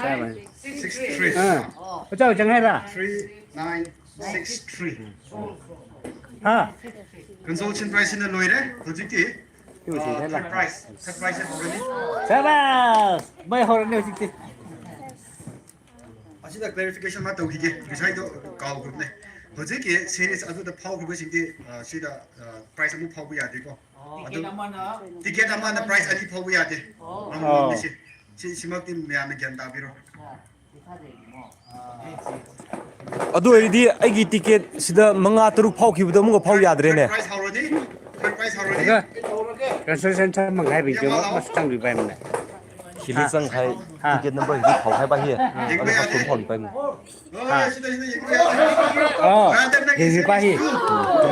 Seven. Six three. ꯑꯥ꯫ ꯑꯣꯖꯥ ꯍꯣꯏ ꯆꯪ ꯍꯥꯏꯔ? Three nine six three. ꯍꯥ? Consolation prize ꯁꯤꯅ ꯂꯣꯏꯔꯦ꯫ ꯍꯧꯖꯤꯛꯇꯤ, ꯑ, third prize, third prize ꯁꯦ ꯍꯧꯔꯅꯤ꯫ ꯁꯕꯥꯁ! ꯃꯩ ꯍꯧꯔꯅꯤ ꯍꯧꯖꯤꯛꯇꯤ꯫ ꯑꯁꯤꯗ clarification ꯑꯃ ꯇꯧꯈꯤꯒꯦ, ꯉꯁꯥꯏꯗꯣ ꯀꯥꯎꯈ꯭ꯔꯕꯅꯦ꯫ ꯍꯧꯖꯤꯛꯀꯤ series ꯑꯗꯨꯗ ꯐꯥꯎꯈ꯭ꯔꯕꯁꯤꯡꯗꯤ, ꯑ, ꯁꯤꯗ, ꯑ, prize ꯑꯃꯨꯛ ꯐꯥꯎꯕ ꯌꯥꯗꯦꯀꯣ꯫ ꯑꯗꯨ ticket ꯑꯃꯅ prize ꯑꯅꯤ ꯐꯥꯎꯕ ꯌꯥꯗꯦ꯫ ꯑꯣ꯫ ꯁꯤ, ꯁꯤꯃꯛꯇꯤ ꯃꯌꯥꯝꯅ ꯒ꯭ꯌꯥꯟ ꯇꯥꯕꯤꯔꯣ꯫ ꯑꯗꯨ ꯑꯣꯏꯔꯗꯤ ꯑꯩꯒꯤ ticket ꯁꯤꯗ ꯃꯉꯥ ꯇꯔꯨꯛ ꯐꯥꯎꯈꯤꯕꯗꯣ ꯑꯃꯨꯛꯀ ꯐꯥꯎ ꯌꯥꯗ꯭ꯔꯦꯅꯦ꯫ Third prize ꯍꯧꯔꯅꯤ꯫ Third prize ꯍꯧꯔꯅꯤ꯫ ꯑꯗꯣ consolation ꯁꯥ ꯃꯪ ꯍꯥꯏꯕꯤꯗꯣ ꯌꯥꯝ ꯍꯜꯂꯣ꯫ ꯃꯁ ꯆꯪꯕꯤ ꯄꯥꯏꯃꯤꯅꯦ꯫ ꯁꯤꯂꯤ ꯆꯪ ꯍꯥꯏ꯫ ꯍꯥ꯫ Ticket number ꯍꯤꯗꯤ ꯐꯥꯎ ꯍꯥꯏ ꯄꯥꯏ ꯍꯤ꯫ ꯌꯦꯡꯕ ꯑꯗꯨꯒ ꯌꯥꯗꯦ꯫ ꯐꯥꯎ ꯄꯥꯏꯃꯤꯅꯦ꯫ ꯍꯣꯏ, ꯁꯤꯗ, ꯁꯤꯗ ꯌꯦꯡꯕ ꯌꯥꯗꯦ꯫ ꯑꯣ, ꯍꯤꯗꯤ ꯄꯥꯏ ꯍꯤ꯫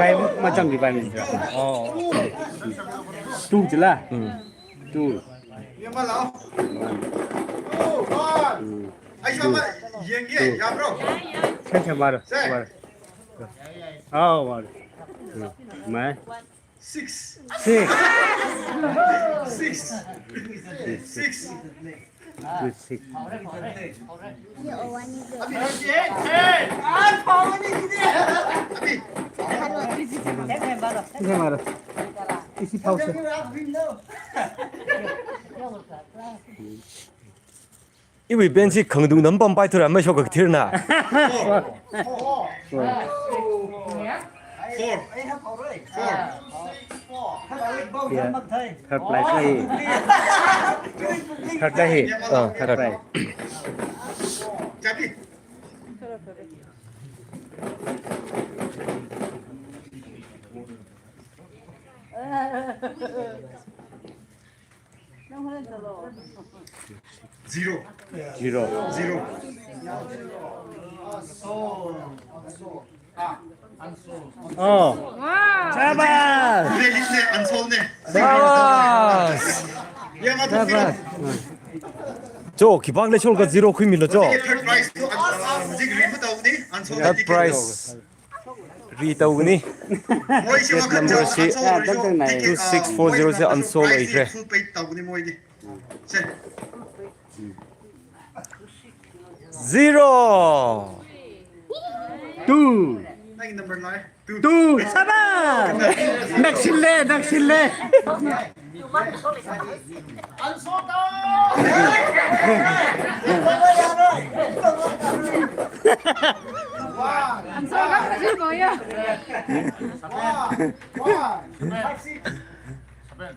ꯄꯥꯏ ꯃꯆꯪꯕꯤ ꯄꯥꯏꯃꯤꯅꯦ꯫ ꯑꯣ꯫ Two ꯆꯤꯂꯥ? ꯎꯝ꯫ Two꯫ ꯌꯦꯡꯕ ꯂꯥꯛꯑꯣ꯫ ꯎꯝ꯫ ꯑꯩꯁꯨ ꯑꯃ ꯌꯦꯡꯒꯦ, ꯌꯥꯕ꯭ꯔꯣ? ꯁꯦ, ꯁꯦ, ꯃꯥꯔꯣ, ꯁꯦ꯫ ꯃꯥꯔꯣ꯫ ꯑꯥꯎ, ꯃꯥꯔꯣ꯫ ꯎꯝ, ꯃꯥꯏ꯫ Six꯫ Six꯫ Six꯫ Six꯫ Six꯫ Two six꯫ ꯑꯕꯤ, ꯍꯧꯖꯤꯛ, ꯍꯦ, ꯍꯦ, ꯑꯥ, ꯐꯥꯎꯕꯅꯤ ꯁꯤꯗꯤ꯫ ꯑꯕꯤ꯫ ꯁꯦ, ꯃꯥꯔꯣ꯫ ꯏꯁꯤ ꯐꯥꯎꯁꯦ꯫ Ibu bensi khangdung nam pam pai thura mai shoka thirna. Four. Four. Four. Four. Third prize ahi. Third ahi. Ah, third prize. Zero. Zero. Zero. Oh. Wow. Sabas. Unsolved ne. Sabas. ꯆꯣ, ꯈꯤꯕꯥꯛ ꯂꯩꯁꯣꯜꯒ zero ꯈꯨꯏꯃꯤꯜꯂꯣ, ꯆꯣ꯫ ꯍꯧꯖꯤꯛ ꯊꯥꯔꯠ ꯄ꯭ꯔꯥꯏꯖꯇꯣ, ꯑ, ꯍꯧꯖꯤꯛ remove ꯇꯧꯒꯅꯤ, ꯑꯟꯁꯣꯜ ꯊꯥꯔꯠ prize ꯔꯤ ꯇꯧꯒꯅꯤ꯫ ꯃꯣꯏꯁꯦ ꯋꯥꯈꯜ ꯅꯝꯕꯔꯁꯤ ꯆꯥꯎꯅ ꯇꯧꯔꯁꯨ, ꯇꯤꯀꯦꯠ, ꯑ, two six four zero ꯁꯦ ꯃꯣꯏꯒꯤ ꯑꯟꯁꯣꯜ ꯄ꯭ꯔꯥꯏꯖꯇꯤ ꯑꯣꯏꯈ꯭ꯔꯦ꯫ ꯐꯨꯜ ꯄꯦ ꯇꯧꯒꯅꯤ ꯃꯣꯏꯗꯤ꯫ ꯁꯦ꯫ Zero. Two. ꯅꯪꯒꯤ ꯅꯝꯕꯔ ꯂꯥꯛꯑꯦ꯫ Two. Two. ꯁꯕꯥꯁ! ꯅꯛꯁꯤꯜꯂꯦ, ꯅꯛꯁꯤꯜꯂꯦ꯫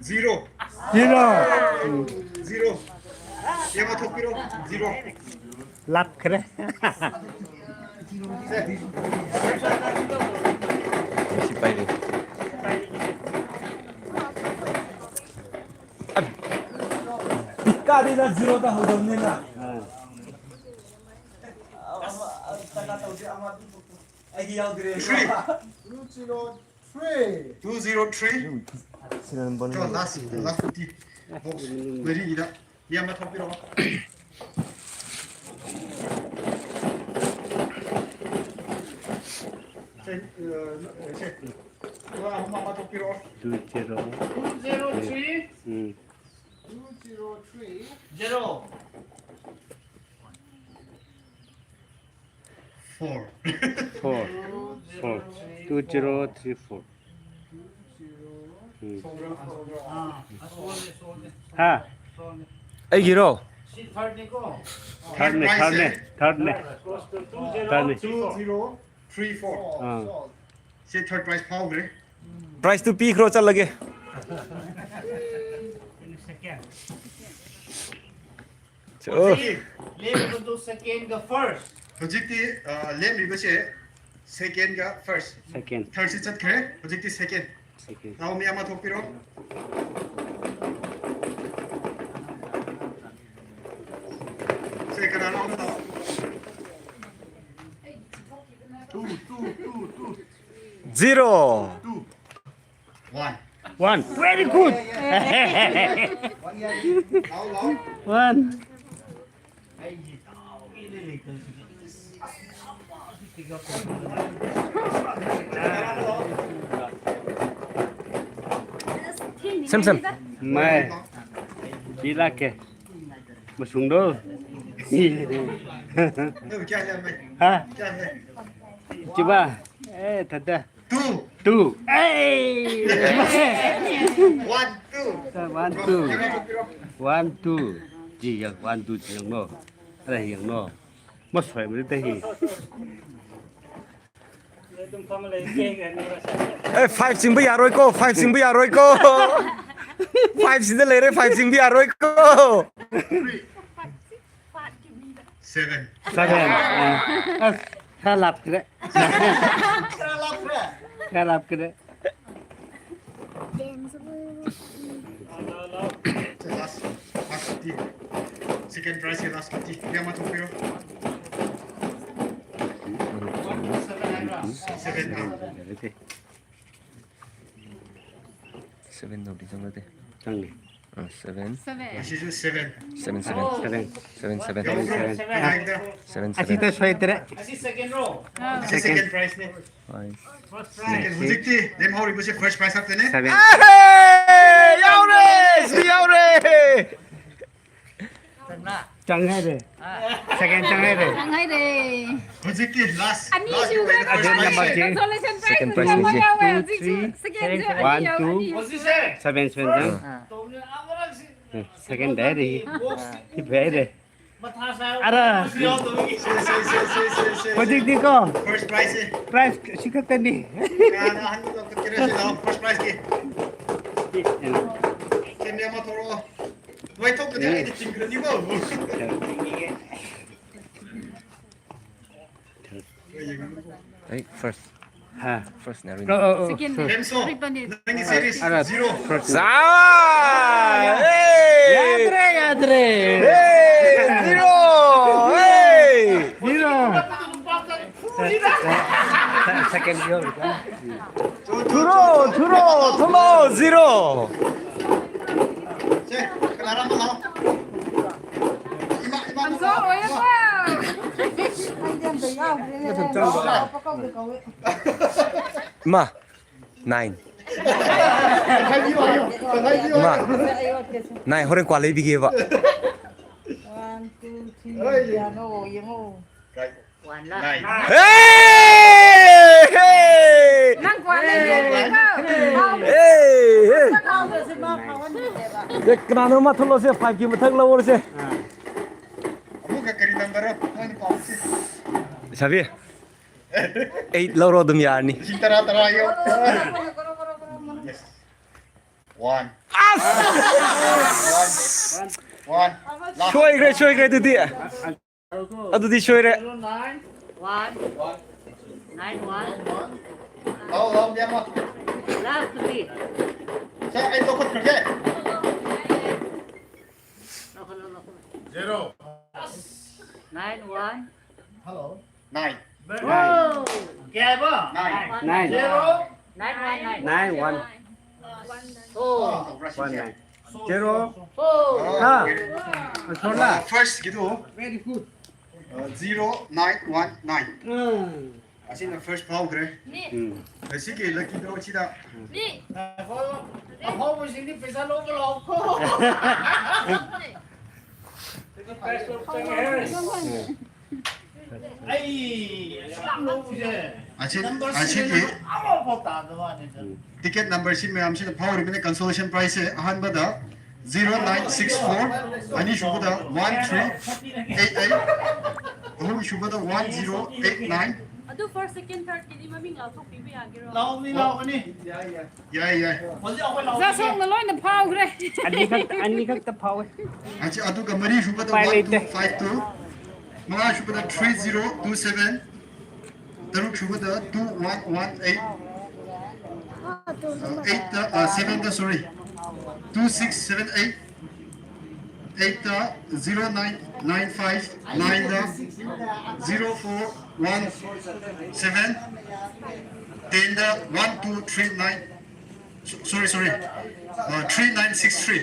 Zero. Zero. Zero. ꯌꯦꯡꯉꯣ, ꯊꯣꯛꯄꯤꯔꯣ꯫ Zero. ꯂꯥꯞꯈ꯭ꯔꯦ꯫ ꯁꯤ ꯄꯥꯏꯔꯤ꯫ ꯕꯤꯠꯀꯥꯗꯤ ꯅꯪ zero ꯗ ꯍꯧꯗꯕꯅꯤꯅ꯫ ꯑꯩꯒꯤ ꯌꯥꯎꯗ꯭ꯔꯦ꯫ Three. Three. Two zero three. ꯁꯤꯅ ꯅꯝꯕꯔ ꯂꯥꯁ, ꯂꯥꯁ ꯐꯤꯐꯇꯤ꯫ ꯕꯣꯛꯁ ꯃꯔꯤꯒꯤꯗ ꯃꯤ ꯑꯃ ꯊꯣꯛꯄꯤꯔꯛꯑꯣ꯫ ꯁꯦ, ꯑ, ꯁꯦ꯫ ꯑ, ꯑꯃ, ꯑꯃ ꯊꯣꯛꯄꯤꯔꯛꯑꯣ꯫ Two zero. Two zero three. ꯎꯝ. Two zero three. Zero. Four. Four. Four. Two zero three four. ꯎꯝ. ꯍꯥ? ꯑꯩꯒꯤꯔꯣ? ꯊꯥꯔꯠꯅꯦ, ꯊꯥꯔꯠꯅꯦ, ꯊꯥꯔꯠꯅꯦ꯫ ꯊꯥꯔꯠꯅꯦ꯫ Two zero three four. ꯑꯥ꯫ ꯁꯤ ꯊꯥꯔꯠ ꯄ꯭ꯔꯥꯏꯖ ꯐꯥꯎꯈ꯭ꯔꯦ꯫ ꯄ꯭ꯔꯥꯏꯖꯇꯨ ꯄꯤꯈ꯭ꯔꯣ, ꯆꯠꯂꯒꯦ꯫ ꯁꯦꯀꯦꯟ꯫ ꯆꯣ꯫ ꯍꯧꯖꯤꯛꯇꯤ ꯂꯦꯝꯃꯤꯕꯗꯨ ꯁꯦꯀꯦꯟꯒ ꯐꯥꯔꯁ꯫ ꯍꯧꯖꯤꯛꯇꯤ, ꯑ, ꯂꯦꯝꯃꯤꯕꯁꯦ ꯁꯦꯀꯦꯟꯒ ꯐꯥꯔꯁ꯫ ꯁꯦꯀꯦꯟ꯫ ꯊꯥꯔꯠꯁꯤ ꯆꯠꯈ꯭ꯔꯦ, ꯍꯧꯖꯤꯛꯇꯤ ꯁꯦꯀꯦꯟ꯫ ꯁꯦꯀꯦꯟ꯫ ꯂꯥꯎ, ꯃꯤ ꯑꯃ ꯊꯣꯛꯄꯤꯔꯣ꯫ ꯁꯦ, ꯀꯅꯥꯅꯣ ꯑꯃ ꯂꯥꯎ꯫ Two, two, two, two. Zero. Two. One. One. Very good. One. Sem sem. Mai. Bila ke. Masung do. Ha? Coba. Eh, tata. Two. Two. Hey! One, two. One, two. One, two. Ji yang one, two ji yang no. Ada yang no. Mas fai mari tahi. Eh, five ꯆꯤꯡꯕ ꯌꯥꯔꯣꯏꯀꯣ, five ꯆꯤꯡꯕ ꯌꯥꯔꯣꯏꯀꯣ꯫ Five ꯁꯤꯗ ꯂꯩꯔꯦ, five ꯆꯤꯡꯕ ꯌꯥꯔꯣꯏꯀꯣ꯫ Seven. Seven. ꯑꯁ, ꯈꯔ ꯂꯥꯞꯈ꯭ꯔꯦ꯫ ꯈꯔ ꯂꯥꯞꯈ꯭ꯔꯦ꯫ Last, last fifty. Second prize ꯀꯤ last fifty꯫ ꯃꯤ ꯑꯃ ꯊꯣꯛꯄꯤꯔꯣ꯫ Seven ꯍꯥꯏꯕ꯭ꯔꯥ? Seven ꯍꯥꯏꯕ꯭ꯔꯥ? Seven ꯇꯧꯗꯤ ꯆꯪꯂꯗꯤ꯫ ꯆꯪꯉꯦ꯫ ꯑ, seven꯫ Seven꯫ ꯑꯁꯤꯁꯨ seven꯫ Seven, seven꯫ Seven꯫ Seven, seven꯫ ꯌꯥꯎꯕ꯭ꯔꯣ? Seven꯫ Seven, seven꯫ ꯑꯁꯤꯗ ꯁꯣꯏꯗ꯭ꯔꯦ꯫ ꯑꯁꯤ second ꯔꯣ? ꯑꯥ꯫ ꯑꯁꯤ second prize ꯅꯦ꯫ Five꯫ Second꯫ ꯍꯧꯖꯤꯛꯇꯤ ꯂꯦꯝꯍꯧꯔꯤꯕꯁꯦ first prize ꯈꯛꯇꯅꯦ꯫ Seven꯫ ꯑꯦ! ꯌꯥꯎꯔꯦ! ꯁꯤ ꯌꯥꯎꯔꯦ! ꯆꯪ ꯍꯥꯏꯔꯦ꯫ Second ꯆꯪ ꯍꯥꯏꯔꯦ꯫ ꯆꯪ ꯍꯥꯏꯔꯦ꯫ ꯍꯧꯖꯤꯛꯀꯤ last, ꯑꯅꯤ last ꯁꯨꯈ꯭ꯔꯦ꯫ First prize ꯅꯦ꯫ Consolation prize ꯁꯦ꯫ Second prize ꯅꯦ꯫ ꯑꯃ ꯌꯥꯎꯋꯦ ꯍꯧꯖꯤꯛꯁꯨ꯫ Two, three, second ꯁꯦ꯫ One, two, ꯑꯅꯤ ꯌꯥꯎꯔꯦ꯫ Seven, seven ꯆꯪ꯫ ꯑꯥ꯫ Second ꯍꯥꯏꯔꯦ꯫ ꯐꯤꯐ ꯍꯥꯏꯔꯦ꯫ ꯑꯔꯥ꯫ ꯁꯦ, ꯁꯦ, ꯁꯦ꯫ ꯍꯧꯖꯤꯛꯇꯤꯀꯣ꯫ First prize ꯁꯦ꯫ Prize ꯁꯤ ꯈꯛꯇꯅꯤ꯫ ꯀꯅꯥꯅ ꯑꯍꯟꯕ ꯂꯧꯈꯠꯀꯦꯔꯥ ꯁꯤ ꯂꯥꯎ, first prize ꯀꯤ꯫ ꯁꯦ, ꯃꯤ ꯑꯃ ꯊꯣꯛꯂꯛꯑꯣ꯫ ꯅꯣꯏ ꯊꯣꯛꯇ꯭ꯔꯗꯤ ꯑꯩꯗꯤ ꯆꯤꯡꯈ꯭ꯔꯅꯤꯀꯣ꯫ ꯑꯩ first꯫ ꯍꯥ꯫ First ꯅ ꯑꯔꯣꯏꯕ꯫ ꯑꯣ, ꯑꯣ, ꯑꯣ, Second ꯅꯦ꯫ ꯁꯣꯔꯤ꯫ ꯔꯦꯝꯁꯣ, ꯑꯔꯤꯕꯅꯦ꯫ ꯅꯪꯒꯤ series ꯑꯔꯥ, zero꯫ First꯫ ꯌꯥꯗ꯭ꯔꯦ, ꯌꯥꯗ꯭ꯔꯦ꯫ Zero꯫ Zero꯫ Second ꯌꯧꯔꯦ꯫ Two, two, two, two꯫ ꯊꯨꯔꯣ, ꯊꯨꯔꯣ, zero. ꯏꯃꯥ, nine. ꯏꯃꯥ, nine, ꯍꯣꯔꯦꯟ ꯀ꯭ꯋꯥ ꯂꯩꯕꯤꯒꯦꯕ꯫ One, two, three, ꯌꯦꯡꯉꯣ, ꯌꯦꯡꯉꯣ꯫ Hey! Hey! ꯅꯪ ꯀ꯭ꯋꯥ ꯂꯩꯕꯤꯒꯦꯀꯣ꯫ Hey! Hey! ꯁꯦ, ꯀꯅꯥꯅꯣ ꯑꯃ ꯊꯣꯛꯂꯛꯑꯣꯁꯦ, five ꯀꯤ ꯃꯊꯛ ꯂꯧꯔꯁꯦ꯫ ꯑꯃꯨꯛꯀ ꯀꯔꯤ number ꯅꯣꯏꯅ ꯄꯥꯎꯁꯦ? ꯁꯥꯕꯤ, eight ꯂꯧꯔꯣ, ꯑꯗꯨꯝ ꯌꯥꯔꯅꯤ꯫ ꯂꯤꯁꯤꯡ ꯇꯔꯥ, ꯇꯔꯥ ꯍꯥꯏꯌꯣ꯫ One. ꯑꯁ! One. One. Last. ꯁꯣꯏꯈ꯭ꯔꯦ, ꯁꯣꯏꯈ꯭ꯔꯦ ꯑꯗꯨꯗꯤ꯫ ꯑꯗꯨꯗꯤ ꯁꯣꯏꯔꯦ꯫ One. Nine one. ꯂꯥꯎ, ꯂꯥꯎ, ꯕꯦꯝꯃ꯫ Last three. ꯁꯦ, ꯑꯩ ꯂꯧꯈꯠꯈ꯭ꯔꯒꯦ꯫ Zero. Nine one. Hello. Nine. Wow. ꯀꯌꯥ ꯍꯥꯏꯕ? Nine. Nine. Zero. Nine one nine. Nine one. Oh. One nine. Zero. Oh. ꯍꯥ? ꯑꯁꯣꯝꯂꯥ? First ꯀꯤꯗꯨ꯫ Very good. Zero nine one nine. ꯎꯝ꯫ ꯑꯁꯤꯅ first ꯐꯥꯎꯈ꯭ꯔꯦ꯫ ꯎꯝ꯫ ꯉꯁꯤꯒꯤ lucky draw ꯁꯤꯗ꯫ ꯑꯐꯥꯎꯕꯁꯤꯡꯗꯤ ꯄꯩꯁꯥ ꯂꯧꯕ ꯂꯥꯛꯑꯣꯀꯣ꯫ ꯑꯩ ꯌꯥꯝ ꯂꯧꯕꯁꯦ꯫ ꯑꯁꯤ, number ꯑꯁꯤꯒꯤ seven ꯑꯃꯐꯥꯎ ꯇꯥꯗꯕ ꯋꯥꯅꯤꯗ꯫ Ticket number ꯁꯤ ꯃꯌꯥꯝꯁꯤꯅ ꯐꯥꯎꯔꯤꯕꯅꯤ consolation prize ꯁꯦ꯫ ꯑꯍꯥꯟꯕꯗ zero nine six four, ꯑꯅꯤꯁꯨꯕꯗ one three eight eight, ꯑꯍꯨꯝꯁꯨꯕꯗ one zero eight nine꯫ ꯑꯗꯨ first, second, third ꯀꯤꯗꯤ ꯃꯃꯤꯡ ꯂꯥꯎꯊꯣꯛꯄꯤꯕ ꯌꯥꯒꯦꯔꯣ? ꯂꯥꯎꯅꯤ, ꯂꯥꯎꯒꯅꯤ꯫ ꯌꯥꯏ, ꯌꯥꯏ꯫ ꯍꯧꯖꯤꯛ ꯑꯩꯈꯣꯏ ꯂꯥꯎꯅꯤ꯫ ꯖꯥꯁꯣꯡꯅ ꯂꯣꯏꯅ ꯐꯥꯎꯈ꯭ꯔꯦ꯫ ꯑꯅꯤꯈꯛꯇ, ꯑꯅꯤꯈꯛꯇ ꯐꯥꯎꯋꯦ꯫ ꯑꯁꯤ ꯑꯗꯨꯒ ꯃꯔꯤꯁꯨꯕꯗ ꯎꯄꯥꯏ ꯂꯩꯇꯦ꯫ One two five two, ꯃꯉꯥꯁꯨꯕꯗ three zero two seven, ꯇꯔꯨꯛ ꯁꯨꯕꯗ two one one eight, ꯑ, eight ꯇ, ꯑ, seven ꯗ, sorry, two six seven eight, eight ꯇ zero nine nine five, nine ꯗ zero four one seven, ꯇꯦꯟꯗ one two three nine, sorry, sorry, three nine six three.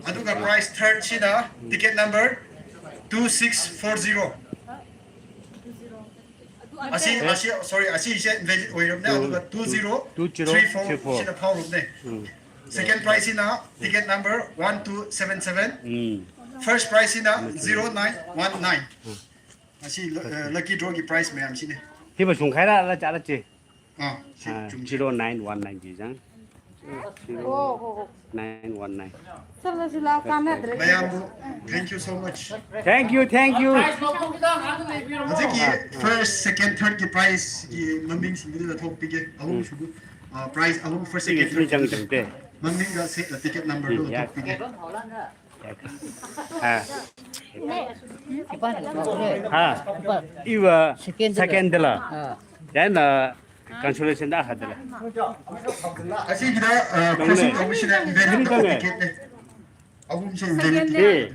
ꯑꯗꯨꯒ prize thirdꯁꯤꯅ ticket number two six four zero. ꯑꯁꯤ ꯑꯁꯤ sorry, ꯑꯁꯤꯁꯦ invalid ꯑꯣꯏꯔꯕꯅꯦ꯫ ꯑꯗꯨꯒ two zero three four ꯁꯤꯅ ꯐꯥꯎꯔꯕꯅꯦ꯫ Second prizeꯁꯤꯅ ticket number one two seven seven. First prizeꯁꯤꯅ zero nine one nine. ꯑꯁꯤ lucky drawꯒꯤ prize ꯃꯌꯥꯝꯁꯤꯅꯦ꯫ ꯁꯤꯕꯨ ꯁꯨꯝ ꯈꯥꯏꯔꯛꯑꯒ ꯆꯠꯂꯁꯤ꯫ ꯑꯥ, ꯁꯤ ꯑꯥ, ꯆꯨꯝꯃꯤ꯫ Zero nine one nine ꯁꯤ ꯆꯪ꯫ Zero nine one nine꯫ ꯆꯠꯂꯁꯤ ꯂꯥꯛꯑꯣ, ꯀꯥꯟꯅꯗ꯭ꯔꯦ꯫ ꯃꯌꯥꯝꯕꯨ thank you so much꯫ Thank you, thank you꯫ ꯍꯧꯖꯤꯛꯀꯤ first, second, thirdꯀꯤ prizeꯀꯤ ꯃꯃꯤꯡꯁꯤꯡꯗꯨꯗ ꯊꯣꯛꯄꯤꯒꯦ꯫ ꯑꯍꯨꯝ ꯁꯨꯕ, ꯑꯥ, prize ꯑꯍꯨꯝ, first, second, ꯁꯤꯒꯤ ꯁꯤ ꯆꯪꯗ꯭ꯔꯦ꯫ Thirdꯀꯤ ꯃꯃꯤꯡꯒ ticket numberꯗꯨ ꯊꯣꯛꯄꯤꯒꯦ꯫ ꯍꯥ꯫ ꯍꯥ꯫ ꯏꯕ secondꯗ꯫ Secondꯗ꯫ ꯑꯥ꯫ Then, uh, consolationꯗ ꯑꯍꯗꯂ꯫ ꯑꯁꯤꯒꯤꯗ, ꯑ, ꯈꯨꯁꯤꯟ ꯇꯧꯕꯁꯤꯅ invalid ꯇꯧꯕ ticketꯅꯦ꯫ ꯑꯍꯨꯝꯁꯦ invalid ticket꯫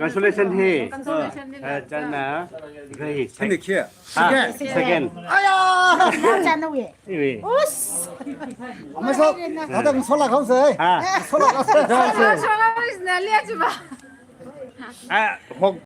Consolation ꯍꯦ꯫ Consolation꯫ ꯑ, ꯆꯟꯅ ꯒ꯭ꯔꯍꯤ꯫ ꯁꯤꯅ ꯈꯤ꯫ ꯍꯥ, second꯫ ꯑꯌꯥ! ꯆꯥꯅꯧꯋꯦ꯫ ꯏꯋꯦ꯫ ꯎꯁ! ꯑꯃꯁꯨ ꯍꯟꯗꯛ ꯁꯣꯂꯥ ꯈꯧꯁꯦ꯫ ꯍꯥ꯫ ꯁꯣꯂꯥ ꯈꯧꯁꯦ꯫ ꯁꯣꯂꯥ ꯁꯣꯂꯥ ꯑꯣꯔꯤꯖꯤꯅꯦꯜ ꯂꯦꯆꯨꯕ꯫ ꯑ, ꯍꯣꯛ